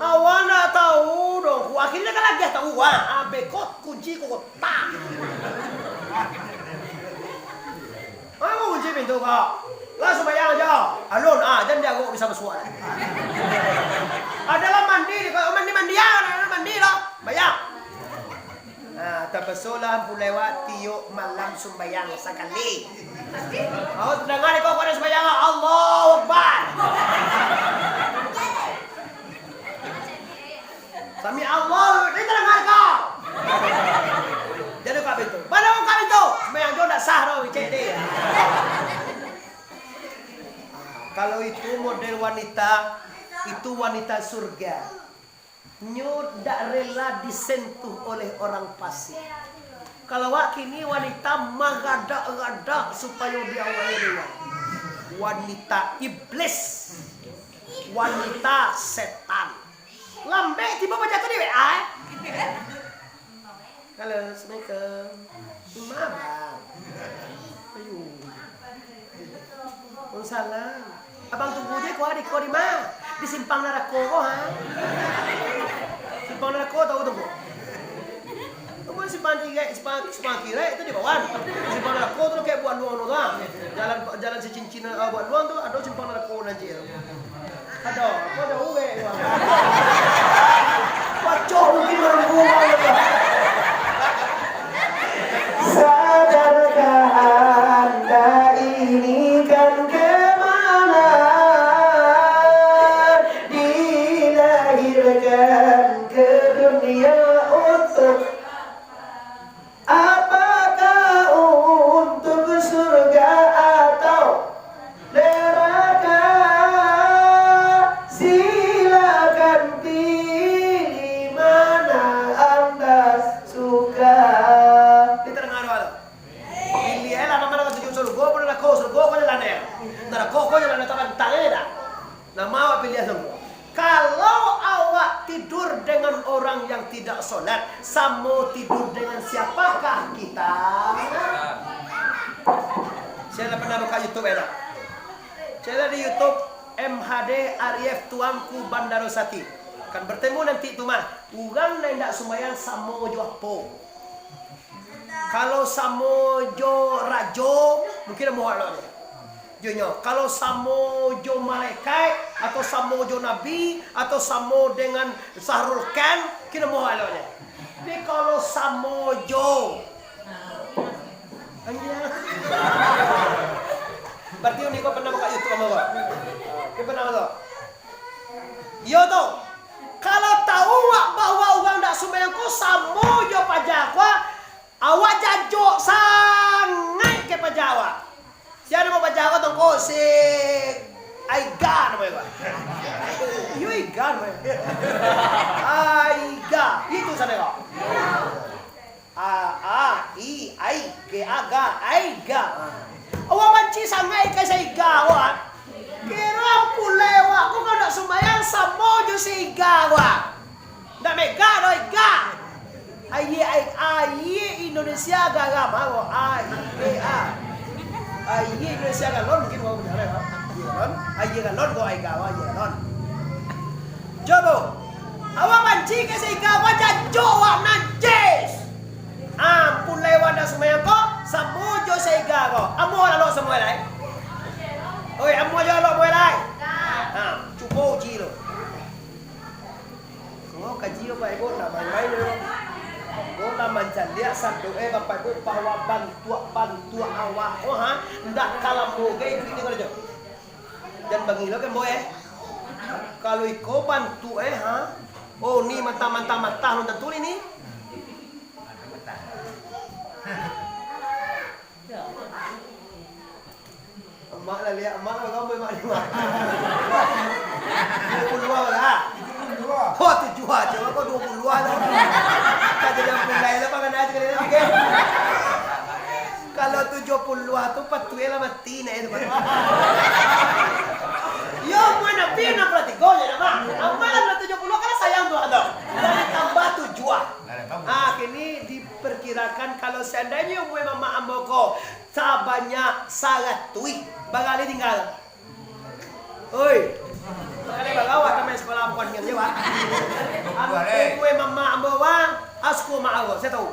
Awak ndak tau doh, ku akhirnyo kan lagi tau, wah, abeh ko kunci ko kotak. Manga kunci pintu ko? Lah sumbayang aja. Alun, ah, jan diagok bisa masuak. Adalah mandi, kalau mandi, mandi, ah, mandi lah. Bayang. Ah, tapasolah ampun lewat tiok malam sumbayang sakali. Awak tadanga dek kau, kau ado sumbayang, Allahu Akbar. Sami Allah, dia tadanga dek kau. Jadi kau pintu. Mana kau pintu? Sumbayang jo ndak sah doh, cek deh. Kalau itu model wanita, itu wanita surga. Nyo dak rela disentuh oleh orang pasik. Kalau awak kini wanita magadak-gadak supayo diawai dewa. Wanita iblis. Wanita setan. Lambek tibo paja tu di W A, eh. Halo, assalamualaikum. Di ma, Bang? Ayo. Waalaikumsalam. Abang tunggu je ko, di ko di ma? Di simpang narako ko, ha? Simpang narako tau tu ko? Kamu simpang tirek, simpang, simpang tirek itu di bawah. Simpang narako tu kayak buat luang tu, ha? Jalan, jalan si cincin, eh, buat luang tu, ado simpang narako nan ciek tu. Aduh, kau dah urek, Bang. Pacah mungkin mampu, Bang. Sadarkah anda ini kan kemana? Dilahirkan ke dunia untuk Apakah untuk surga atau neraka? Silakan pilih mana anda suka. Kita dengar dulu. Pilih aja lah, mana kau tuju, surga apa neraka? Surga apa jalan dia? Neraka apa jalan dia? Tangan dia dah. Nama awak pilih surga? Kalau awak tidur dengan orang yang tidak sholat, samo tidur dengan siapakah kita? Saya dah pernah buka YouTube, ya, tak? Saya lihat di YouTube, M H D Arief Tuanku Bandaro Sati. Kan bertemu nanti tu mah. Urang nan indak sumbayang samo jo apo? Kalau samo jo rajo, mungkin namuah eloknyo. Jo nyo, kalau samo jo malaikat, atau samo jo nabi, atau samo dengan Sahrul Khan, mungkin namuah eloknyo. Tapi kalau samo jo, anjing. Berarti uni ko pernah buka YouTube samo ko? Ko pernah ko? Iyo tu. Kalau tahu awak bahwa urang dak sumbayang ko samo jo paja ko, awak jajok sangaik ka paja awak. Sia namo paja ko, Tongko? Si Aiga namonyo ko. Iyo, iga namonyo. Aiga. Itu sajo ko. A, a, i, ai, ge, a, ga, aiga. Awak banci sangaik ka si Iga ko, ah. Kiro ampun lai awak ko, kalau nak sumbayang samo jo si Iga ko, ah. Ndak mega doh, Iga. Aie, ai, aie Indonesia garam, ha, ko. A I G A. Aie Indonesia galon, mungkin awak punyo, ha. Aie galon, aie galon, ko, Iga, aie galon. Cubo. Awak banci ka si Iga, awak jancok, awak najis. Ampun lai awak ndak sumbayang ko, samo jo si Iga ko. Amuah lalok samo lai. Oi, amuah jo lalok samo lai. Ha, cubo uji lo. Ko kaji Bapak Ibu, ndak main-main lo. Ko lah mancaliak sado, eh, Bapak Ibu, bahwa bantuak-bantuak awak ko, ha, ndak ka lamo gai iduik ni ko, jo. Jan bangih lo kan, Boy, eh. Kalau iko bantuak, eh, ha. Oh, ni mantah-mantah, mantah lo tantu ni, ni. Amak lah liak, amak lah gambar, amak lima. Duo puluah lah. Oh, tujuah aja, kok duo puluah lah. Ka jadi ampun lai lah, pangan aja kali lagi. Kalau tujuah puluah tu, patuik lah mati nak itu. Yo, bukan nabi, enam puluh tiga je, Mak. Amak lah tujuah puluah, kan sayang tu, atau? Tambah tujuah. Ah, kini diperkirakan kalau seandainya umua mamak ambo ko sabanyak saratuih, bara lai tingga? Oi. Kali bagawa ka main sekolah ampun kan, yo, Pak? Am-, umua mamak ambo, Pak, asku mak ambo, saya tahu.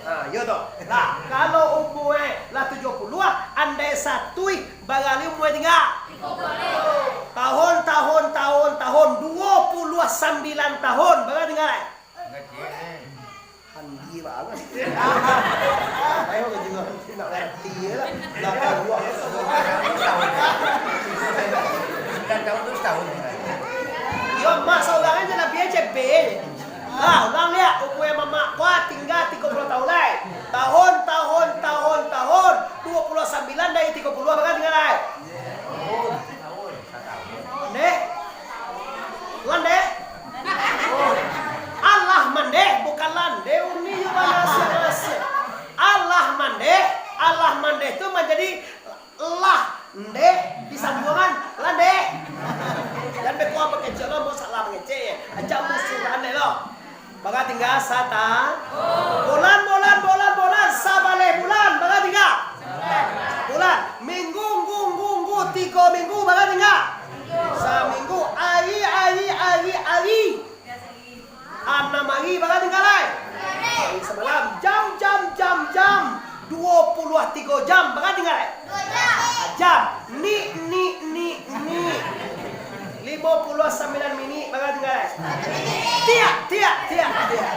Ha, yo toh. Lah, kalau umua lah tujuah puluah, andai satuih, bara lai umua tingga? Tahun, tahun, tahun, tahun, duo puluah sambilan tahun, bara tingga lai? Handi banget. Ayo, ka jiwa nak ngarti lah. Lah, ka dua. Sudah tahu tu setahun. Yo, mak saurang aja lah, biar cepet. Ah, ulang liak, umua mamak ko tingga tigo puluah tahun lai. Tahun, tahun, tahun, tahun, duo puluah sambilan dari tigo puluah, bara tingga lai? Ndeh? Landeh? Oh. Alah mandeh, bukan landeh, uni yo banasiah-nasiah. Alah mandeh, alah mandeh tu manjadi lah ndeh, disambuangan, landeh. Jan beko mangecek lo, ambo salah mangecek. Ajak musuh landeh lo. Bara tingga sata-, bulan, bulan, bulan, bulan, sabaleh bulan, bara tingga? Bulan. Minggu, nggu, nggu, nggu, tigo minggu, bara tingga? Saminggu. Ari, ari, ari, ari. Anam ari, bara tingga lai? Ari samalam. Jam, jam, jam, jam. Duo puluah tigo jam, bara tingga lai? Dua jam. Jam. Ni, ni, ni, ni. Limo puluah sambilan minik, bara tingga lai? Satu minik. Tiak, tiak, tiak, tiak.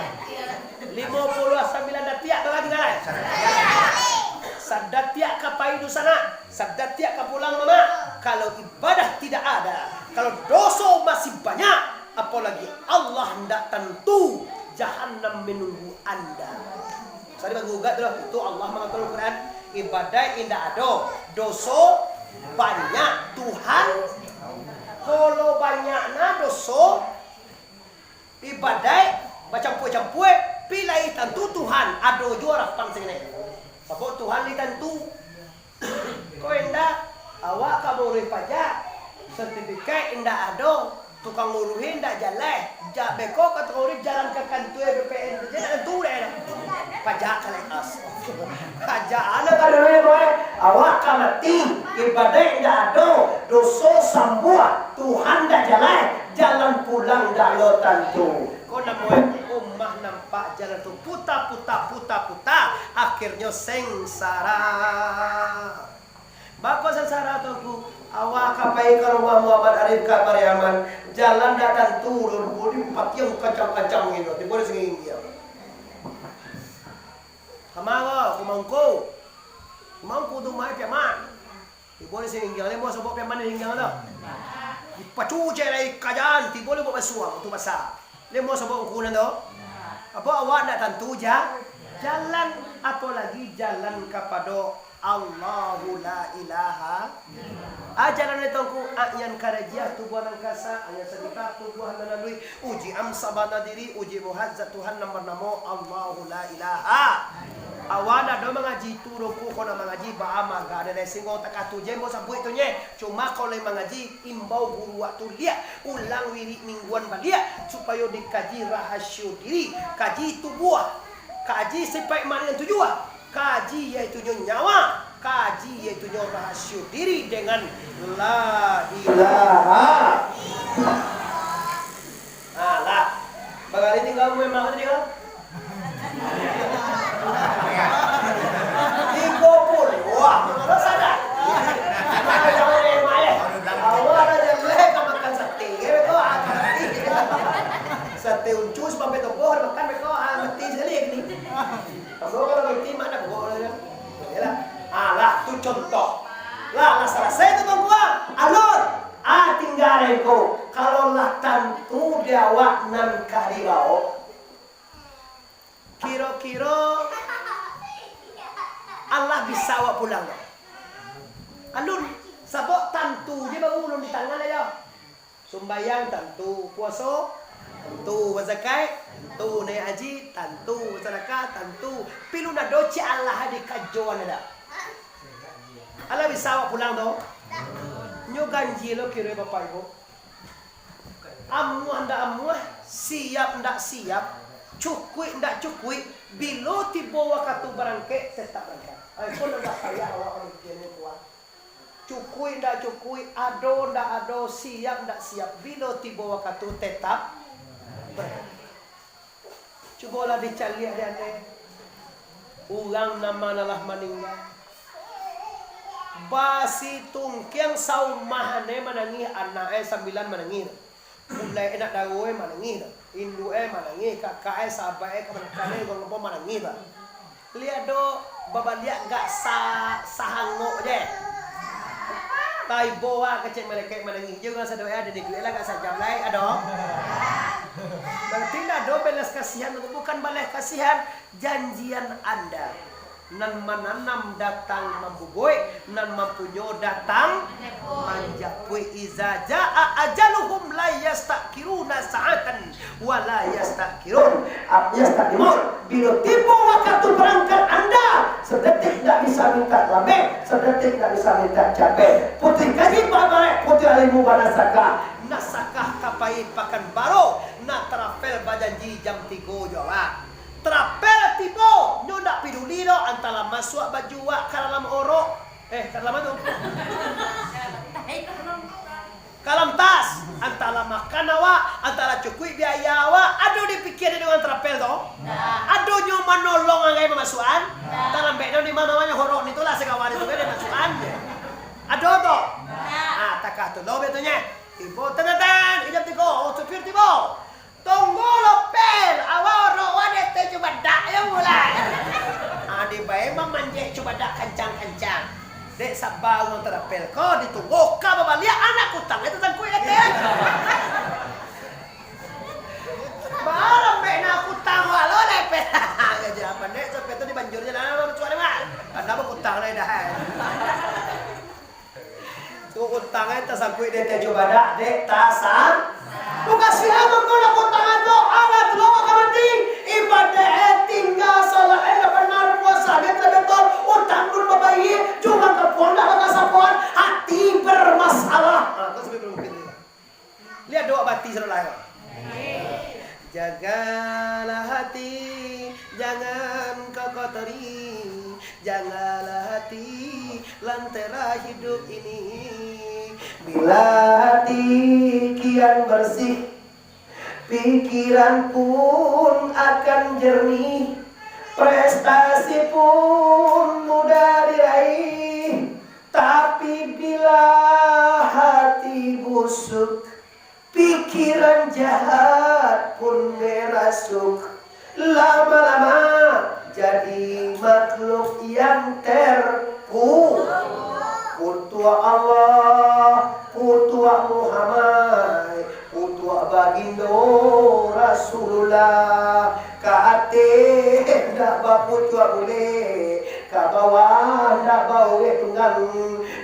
Limo puluah sambilan datiak, bara tingga lai? Sadatiak ka pai dunsanak, sadatiak ka pulang mamak. Kalau ibadah tidak ada, kalau doso masih banyak, apolagi Allah ndak tantu, jahanam menunggu anda. Usah dibagugat tu lah. Itu Allah mangatur Al-Quran, ibadaik indak ado, doso banyak, Tuhan. Kalau banyakna doso, ibadaik bacampua-campua, pi lai tantu Tuhan, ado juo harapan sinan. Sabab Tuhan lai tantu. Kok indak, awak ka mauruih pajak, sertifikat indak ado, tukang uruih indak jaleh, jak beko ka tukang uruih, jalan ka kantua B P N tu je, indak tantu dek. Pajak kalek as. Pajak anak ka dulu, boy. Awak ka mati, ibadaik indak ado, doso sambuah, Tuhan indak jaleh, jalan pulang indak lo tantu. Ko namonyo umah nampak jalan tu puta, puta, puta, puta, akhirnyo sengsara. Bako sengsara tu ku, awak ka pai ka rumah Muhammad Arif ka Pariaman, jalan dak tantu, lur budi patiang kancang-kancang gitu, tibo di singgi-singgi. Kama ko, kumangko. Kumangko tu mai Piaman. Tibo di singgi-singgi, lemo sobok Piaman di singgi tu. Dipacucek lai kajan, tibo lemo basuang tu basa. Lemo sobok kunan tu. Apo awak ndak tantu ja-, jalan, apolagi jalan kapado Allahu la ilaha. Ajaran dari Tuanku, angin karajiah tubuah nan kasa, angin sadikah tubuah nan aluih, uji am sabana diri, uji buhat zat Tuhan nan banamo Allahu la ilaha. Awan ado mangaji tu, doku ko nan mangaji baa maga ado lai singgo takah tu je ambo sabuik tu nye. Cuma kalau lai mangaji, imbau guru waktu liak, ulang wirik mingguan baliak, supayo dikaji rahasio diri, kaji tubuah, kaji sipaik mani nan tujuah. Kaji yaitunyo nyawa, kaji yaitunyo rahasio diri dengan la ilaha. Alah, bagari tinggal memang tadi kan? Tigo puluah, wah, kalau sadar. Awak dah jelek makan sate, ya, betul, ah, mati. Sate uncus, sampai toboh, makan, betul, ah, mati sekali ni. Ambo kalau mati, mana buah lah, kan? Yalah. Alah, tu contoh. Lah, lah salasai tu, Tuanku, ah. Alun. Ah, tingga iko. Kalau lah tantu di awak nan ka dibawo, kiro-kiro alah bisa awak pulang, dah? Alun. Sabab tantu je baru ulun di tangan aja. Sumbayang tantu, puaso tantu, bazakat tantu, naiak haji tantu, basadakah tantu. Pilu nado cik alah di kajoan ada. Alah bisa awak pulang tu? Nyo ganjia lo kiro bapak ibu. Amuah ndak amuah, siap ndak siap, cukuik ndak cukuik, bilo tibo wakatu barangkek, tetap barangkek. Ai pun ndak payah awak pamikiran kuat. Cukuik ndak cukuik, ado ndak ado, siap ndak siap, bilo tibo wakatu tetap barangkek. Cubolah dicaliak dek ane, urang nan ma nan lah maningga. Basitungkiang saumah ane manangih, anak e sambilan manangih. Bulek e nak daro e manangih tu. Induak e manangih, kakak e, sahabat e, kamanakan e, urang kampuang manangih tu. Liek do, babaliak gak sa-, sahangok je. Taibo a kecek malaikat manangih je, urang sadonyo ado di duit lah gak sajam lai, ado. Berarti ndak ado belas kasihan tu, bukan baleh kasihan, janjian anda. Nan mananam datang mambubuik, nan mampunyo datang manjapuik. Iza jaa ajaluhum la yasta'khiruna sa'atan wa la yasta'khirun, am yastaqdimun. Bilo tibo wakatu barangkat anda, sadetik ndak bisa mintak labeh, sadetik ndak bisa mintak capek. Putuih kaji babarek, putuih alimu banasakah. Nasakah ka pai Pakanbaro, na tarapel bajanji jam tigo jo awak. Tarapel tibo, nyo ndak paduli doh, antah lah masuak baju awak ka dalam orok. Eh, ka dalam ma tu? Ka dalam tas. Antah lah makan awak, antah lah cukuik biaya awak. Ado dipikia dek urang tarapel tu? Ndak. Ado nyo manolong agai mamasuakan? Ndak. Talambek nyo di ma namonyo orok ni tu lah, sagawa di tu kan dia masuakan. Ado tu? Ndak. Ah, takah tu lo biasonyo. Tibo, tan, tan, tan, jam tigo, oh, supir tibo. Tunggu lo, Pel, awak orok wadeh teh cubadak yo mulai. Ah, dibae mamanjek cubadak kancang-kancang. Dek saba urang tarapel ko ditunggu ka babaliak anak kutang itu tangkuik lateh. Barambek nak kutang walo lepeh. Gaji apa nek sampai tu dibanjur je lah, cuba deh, Mak. Anda berkutang lah dah. Tu utang e tasangkuik dek teh cubadak, dek tasa. Bukan siapa kau nak utang tu, alah tu lawak ka mati. Ibadah e tingga, salat e lah banar, puasa e lah batul, utang pun babayia, cuma kapuang dak bakasapuan, hati bermasalah. Ha, tu sampai belum mungkin tu. Liek doa bati sadolah. Jagalah hati, jangan kau kotori. Jagalah hati, lantera hidup ini. Bila hati kian bersih, pikiran pun akan jernih, prestasi pun mudah diraih. Tapi bila hati busuk, pikiran jahat pun merasuk, lama-lama jadi makhluk yang terpuruk. Kutuak Allah, kutuak Muhammad, kutuak bagindo Rasulullah, ka ateh ndak bapucuak bulek, Ka bawah ndak baureh tunggang,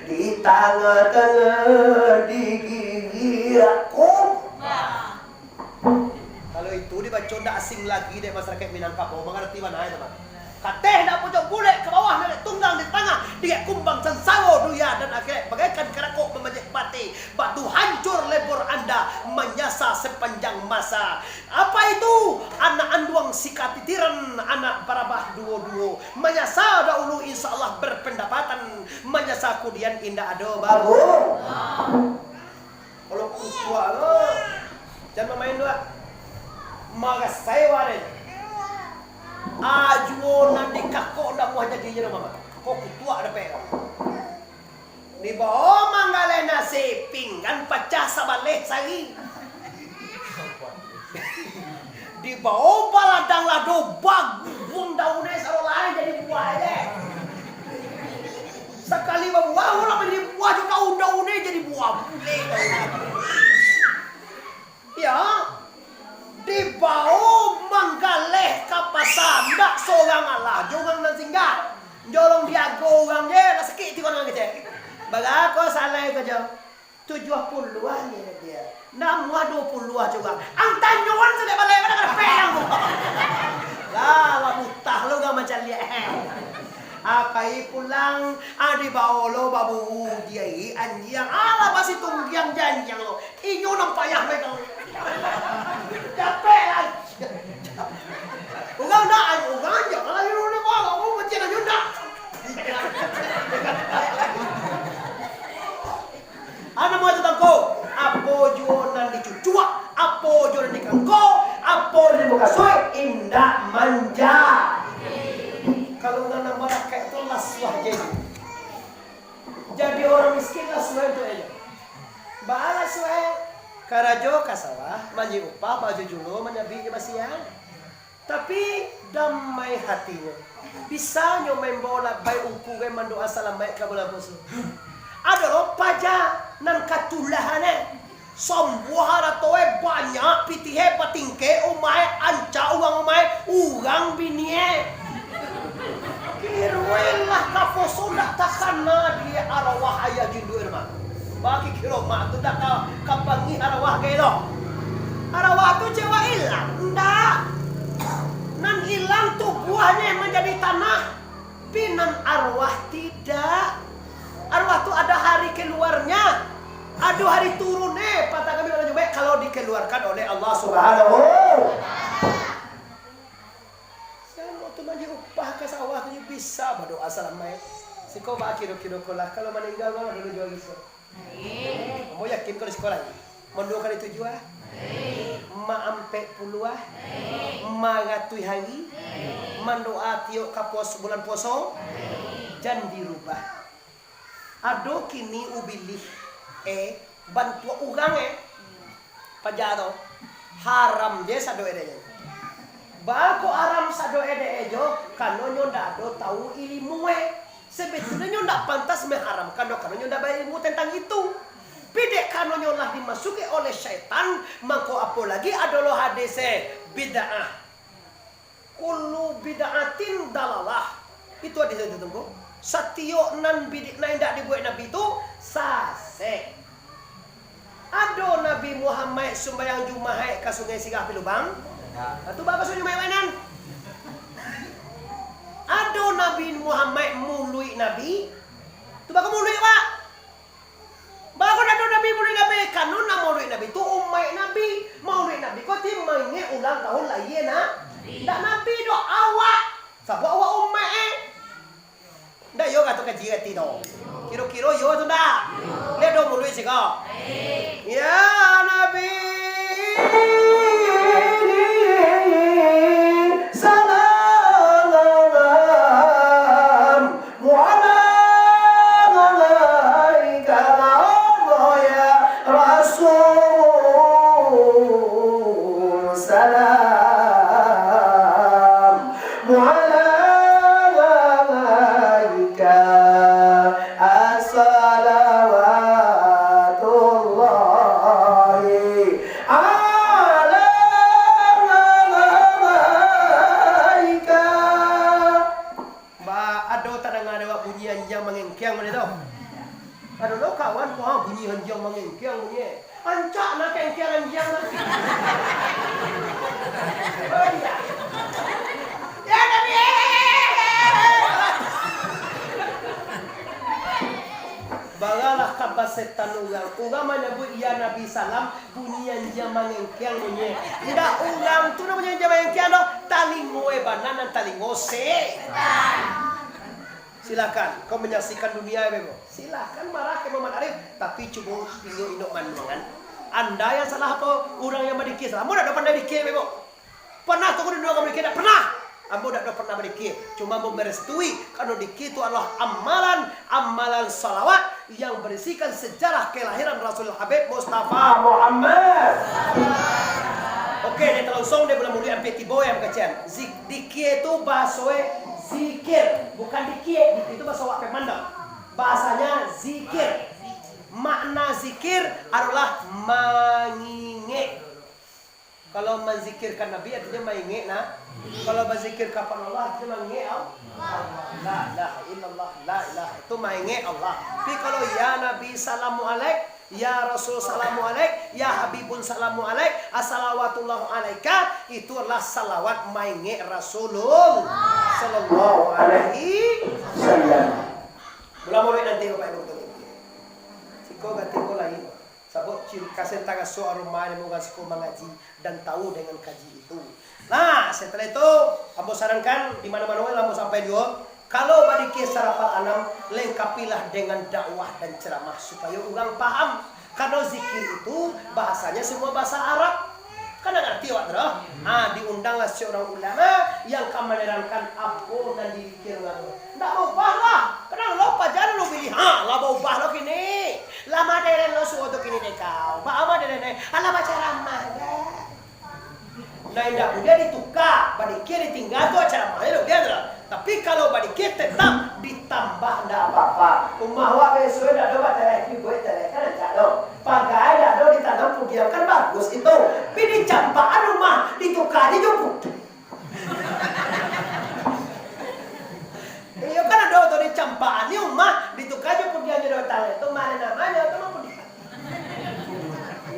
di tangah-tangah digiriak kumbang. Kalau itu dibaco ndak asing lagi dek masyarakat Minangkabau, mangarati bana itu, Bang. Kateh ndak pojok bulek, ka bawah ndak tunggang, di tangah digiriak kumbang, sansaro dunia dan akhirat bagaikan karakok mamanjek pati, batu hancur lebur anda, manyasa sapanjang masa. Apa itu? Anak anduang sakatitiran, anak barabah duo-duo. Manyasa dahulu, insya Allah berpendapatan. Manyasa kudian indak ado babu. Kalau kutuak tu, jan main tu, ah. Marasai wak deh. Ajuo nan dikakok ndak muah jadi je, Mama. Kok kutuak dapek. Dibao manggaleh nasi, pinggan pacah sabaleh sari. Dibao baladang lado, bagubuang daunnyo saro lai jadi buah je. Sakali babuah, ulah jadi buah jo daun-daunnyo jadi buah pulek. Yo, dibao manggaleh ka pasa, ndak sorang alah, jo urang nan singgah. Jolong diago urang je, lah sakik tigo nan kecek. Bara ko salai ko jo? Tujuah puluah je dia. Ndak muah duo puluah jo urang. Ang tanyoan sadek balai, mana kada payah ko. Lah, lah butah lo urang macam liak. Apai pulang, ah, dibao lo baburu, dia, anjiang. Alah, basi tunggiang janjiang lo. Inyo nan payah megang. Capek lah. Urang ndak, urang jangan lagi urang ndak bawa, urang macam mana ndak. Anak murid tu bangko, apo juo nan dicucuak, apo juo nan dikangko, apo nan dimukasuik, indak manja. Kalau urang nan barakaik tu lah suah jadi. Jadi urang miskin lah suai untuak inyo. Baa lah suai? Karajo ka sawah, manjadi upah, baju julo, manyabik jo basiang. Tapi, damai hatinyo. Bisanyo maimbau labai ungku gai mandoa salamaik ka bulan puaso. Ado lo paja nan katulahan, eh. Sambuah harato e banyak, pitih e batingkek, umah e ancak, urang umah e, urang bini e. Kiro e lah ka poso ndak takana di arwah ayah jo induak e mah. Bagi kiro mak tu ndak ka, ka pangih arwah gai lo. Arwah tu cewek ilang, ndak. Nan ilang tubuahnyo manjadi tanah. Tapi nan arwah tidak. Arwah tu ada hari keluarnya. Ado hari turun, eh, patang kami malam Jumaik kalau dikeluarkan oleh Allah Subhanahu. Siapa tu manjadi upah ka sawah tu bisa badoa salamaik. Siko ba kiro-kiro ko lah, kalau maningga urang dulu jual iso. Ambo yakin kalau siko lai. Mandua kali tujuah. Ma ampek puluah. Ma ratuih hari. Mandoa tiok ka puas-, bulan puaso. Jan dirubah. Ado kini ubilih, eh, bantuak urang, eh. Paja tu. Haram je sado edek je. Baa kok haram sado edek e jo, karano nyo ndak ado tahu ilimu e. Sebetulnyo nyo ndak pantas mengharamkan doh, karano nyo ndak bailmu tentang itu. Tapi dek karano nyo lah dimasuki oleh syaitan, mangko apo lagi ado lo hadis e, bid'ah. Kullu bid'atin dalalah. Itu hadis itu, Tungku. Satiok nan bidi-, nan indak dibuek Nabi tu, sasek. Ado Nabi Muhammad sumbayang Jumahaik ka Sungai Sirah Pi Lubang? Indak. Nah, tu baa ka Sungai Jumahaik nan? Ado Nabi Muhammad muluik Nabi? Tu baa ka muluik, Pak? Baa ka ado Nabi muluik Nabi? Karano nan muluik Nabi tu umaik Nabi. Muluik Nabi ko ti maingek ulang tahun lahia na-, ndak Nabi doh, awak. Sabab awak umaik, eh. Ndak yo kato kaji ati tu. Kiro-kiro yo tu ndak? Liek do muluik siko. Ya Nabi, salam mualaika ya Rasul, salam mualaika, assalawatullah. Ah, bunyi anjiang mangengkeang bunyi. Ancak nah kengkeang anjiang nah. Oh, iya. Ya, tapi, eh, eh, eh, eh, eh. Baralah ka basetan urang. Urang manyabuik, "Ya Nabi salam, bunyi anjiang mangengkeang bunyi." Indak urang tu nan bunyi anjiang mangengkeang doh. Talingo e bana nan talingo setan. Silakan, kau manyaksikan dunia, Bebo. Silakan marah ka Muhammad Arif, tapi cubo inyo-inyo manuangan. Anda yang salah apo? Urang yang badikir salah. Ambo dak ado pandai dikir, Bebo. Pernah tu aku diduduakan badikir? Dak pernah. Ambo dak ado pernah badikir. Cuma ambo merestui, karena dikir itu adalah amalan, amalan salawat yang berisikan sejarah kelahiran Rasul Habib Mustafa Muhammad. Oke, dek talonsong dek bulan Maulid ampia tibo yang kasian. Zik-, dikir itu bahaso e zikir, bukan dikir. Dikir itu bahaso awak Pemandang. Bahasanya zikir. Makna zikir adalah mangingek. Kalau manzikirkan Nabi, artinyo maingek, nah. Kalau bazikir kapado Allah, artinyo maingek Allah. La ilaha illallah, la ilaha, itu maingek Allah. Tapi kalau, "Ya Nabi, salamu alaik, ya Rasul, salamu alaik, ya Habibun, salamu alaik, assalawatullahu alaika," itu adalah salawat maingek Rasulullah sallallahu alaihi wasallam. Bulan Maulid nanti, Bapak Ibu, betul. Siko ganti ko lain. Sabab ciri khas taraso aroma dek urang siko mangaji dan tahu dengan kaji itu. Nah, setelah itu, ambo sarankan di mano-mano lah ambo sampai juo, kalau badikir sarapal anam, lengkapilah dengan dakwah dan ceramah supayo urang paham. Karena zikir itu bahasanya semua bahasa Arab. Kan ndak ngarti awak tu doh? Ah, diundanglah seorang ulama yang ka manerangkan apo nan didikir urang tu. Ndak baubah lah. Kadang lo paja lo pilih. Ha, lah baubah lo kini. Lah moderen lo suo tu kini dek kau. Baa moderen, eh? Alah bacaramah dah. Nah, indak buliah dituka. Badikir ditingga tu caramah lo dia tu lah. Tapi kalau badikir tetap ditambah, ndak apa-apa. Umah awak beso ndak ado bateleh, dibuek teleh kan rancak tu. Pagai ndak ado ditanam pudiang kan bagus itu. Tapi dicampakan umah, dituka aja jo pudiang. Iyo kan ado tu dicampakan ni umah, dituka aja pudiang jo daun taleh. Tu mano namonyo tu mah pudiang.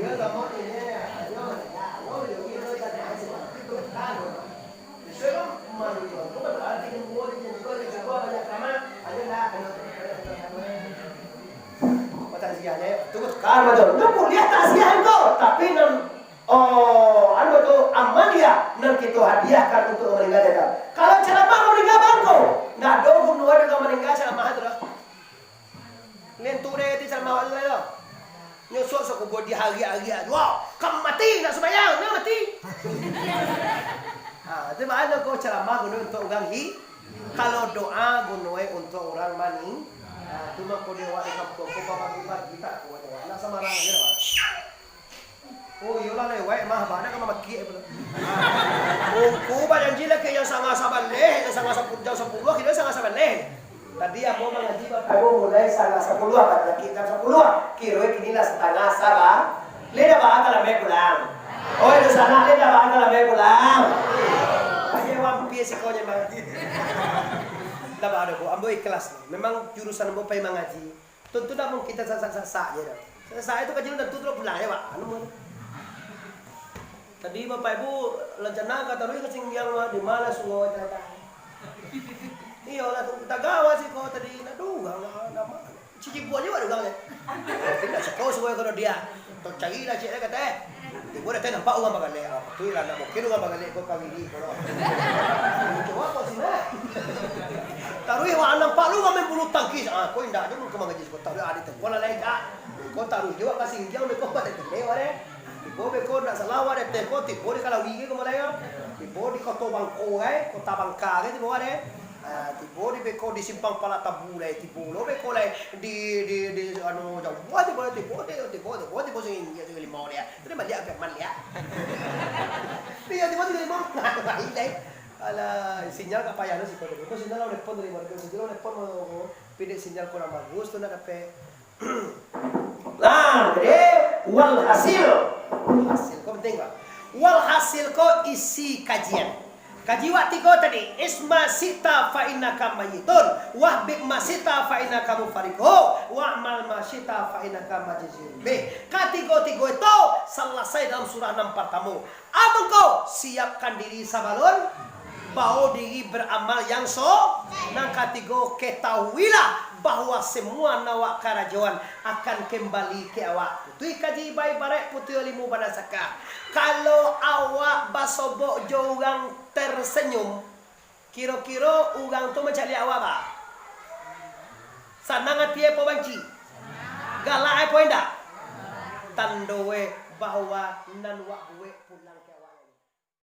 Iyo, samo ini, iyo, iyo, iyo, iyo, iyo, iyo, iyo, iyo, iyo, iyo. Takziah, yo. Itu kan macam, nyo buliah takziah ko, tapi nan, oh, anu tu, amaliah nan kito hadiahkan untuk maningga tu. Kalau ceramah maningga bangko, ndak ado guno urang maningga ceramah tu doh. Ngentuk dek ti ceramah lai lah. Nyo suok sakubua di hari-hari ah. Wah, ka mati, nak sumbayang, nak mati. Ha, tu baa ko ceramah guno untuak urang hi-, kalau doa guno e untuak urang maning-, ha, tu mako di awak di kampuang ko babagi-bagi tak kuat awak. Nak sambarang aja awak. Oh, iyolah lewat mah, bana ka mamakiak pulo. Ungku bajanji lah ka jam sanga sabaleh, jam sanga sapu-, jam sapuluah, kiro sanga sabaleh. Tadi ambo mangaji, Bapak Ibu, mulai sanga sapuluah, baliak jam sapuluah. Kiro kini lah satangah saba-, leh dah baa ka lambek pulang. Oi, dunsanak, leh dah baa ka lambek pulang. Ayo, wampia siko nyo, Bang. Dah baa doh, Bu. Ambo ikhlas. Memang jurusan ambo pai mangaji. Tantu ndak mungkin tasasak-sasak je doh. Sasak itu kaji tantu tu pulang je, Pak. Anu, tadi Bapak Ibu rencana ka taruih ka Singgiang mah, di ma lah sungai ternyata. Iyolah, tu tagawa siko tadi, nak dugang lah, nak ma. Cicibuak je, Pak, dugang je. Tapi ndak siko sungai kalau dia. Tau carilah ciek, kata, eh. Tibo dah nampak urang bagalek. Ah, batua lah, ndak mungkin urang bagalek ko ka wiri ko lah. Cubo ko siko. Taruih wak nampak lu main bulu tangkis. Ah, ko indak je mun ka mangaji siko. Taruih ado tempo lah lain, Kak. Beko taruih je wak ka Singgiang, beko batek teh wak deh. Tibo beko ndak salah wak deh teh ko, tibo di Kalawi ko mulai ko. Tibo di Koto Bangko, eh, Kota Bangka ko tibo wak deh. Ah, tibo di beko di Simpang Palak Tabu lai, tibo lo beko lai di, di, di, anu, jauah tibo, tibo, tibo, tibo, tibo, tibo, Sungai India, Sungai Limau dia. Tadi baliak, agak maliak. Iya, tibo, Sungai Limau. Lain, lain. Alah, sinyal ka payah lo siko tadi. Ko sinyal lah telepon tadi, baru ko sinyal lah telepon, ko. Tapi dek sinyal kurang bagus tu ndak dapek. Nah, jadi, walhasil. Walhasil, ko penting, Pak. Walhasil ko isi kajian. Kaji wak tigo tadi, "Isma sita fa innaka mayitun, wahbib ma sita fa innaka mufariqo, wa'mal ma sita fa innaka majziyun bih." Katigo-tigo itu salasai dalam surah nan partamo. Apo ko? Siapkan diri sabalun bao diri baramal yang so. Nan katigo, ketahuilah bahwa semua nan awak karajoan akan kembali ka awak. Putuih kaji baibaraik, putuih ilimu banasaka. Kalau awak basobok jo urang tersenyum, kiro-kiro urang tu mancaliak awak ba? Sanang ati apo banci? Galak apo indak? Tandoe bahwa nan wak buek pulang.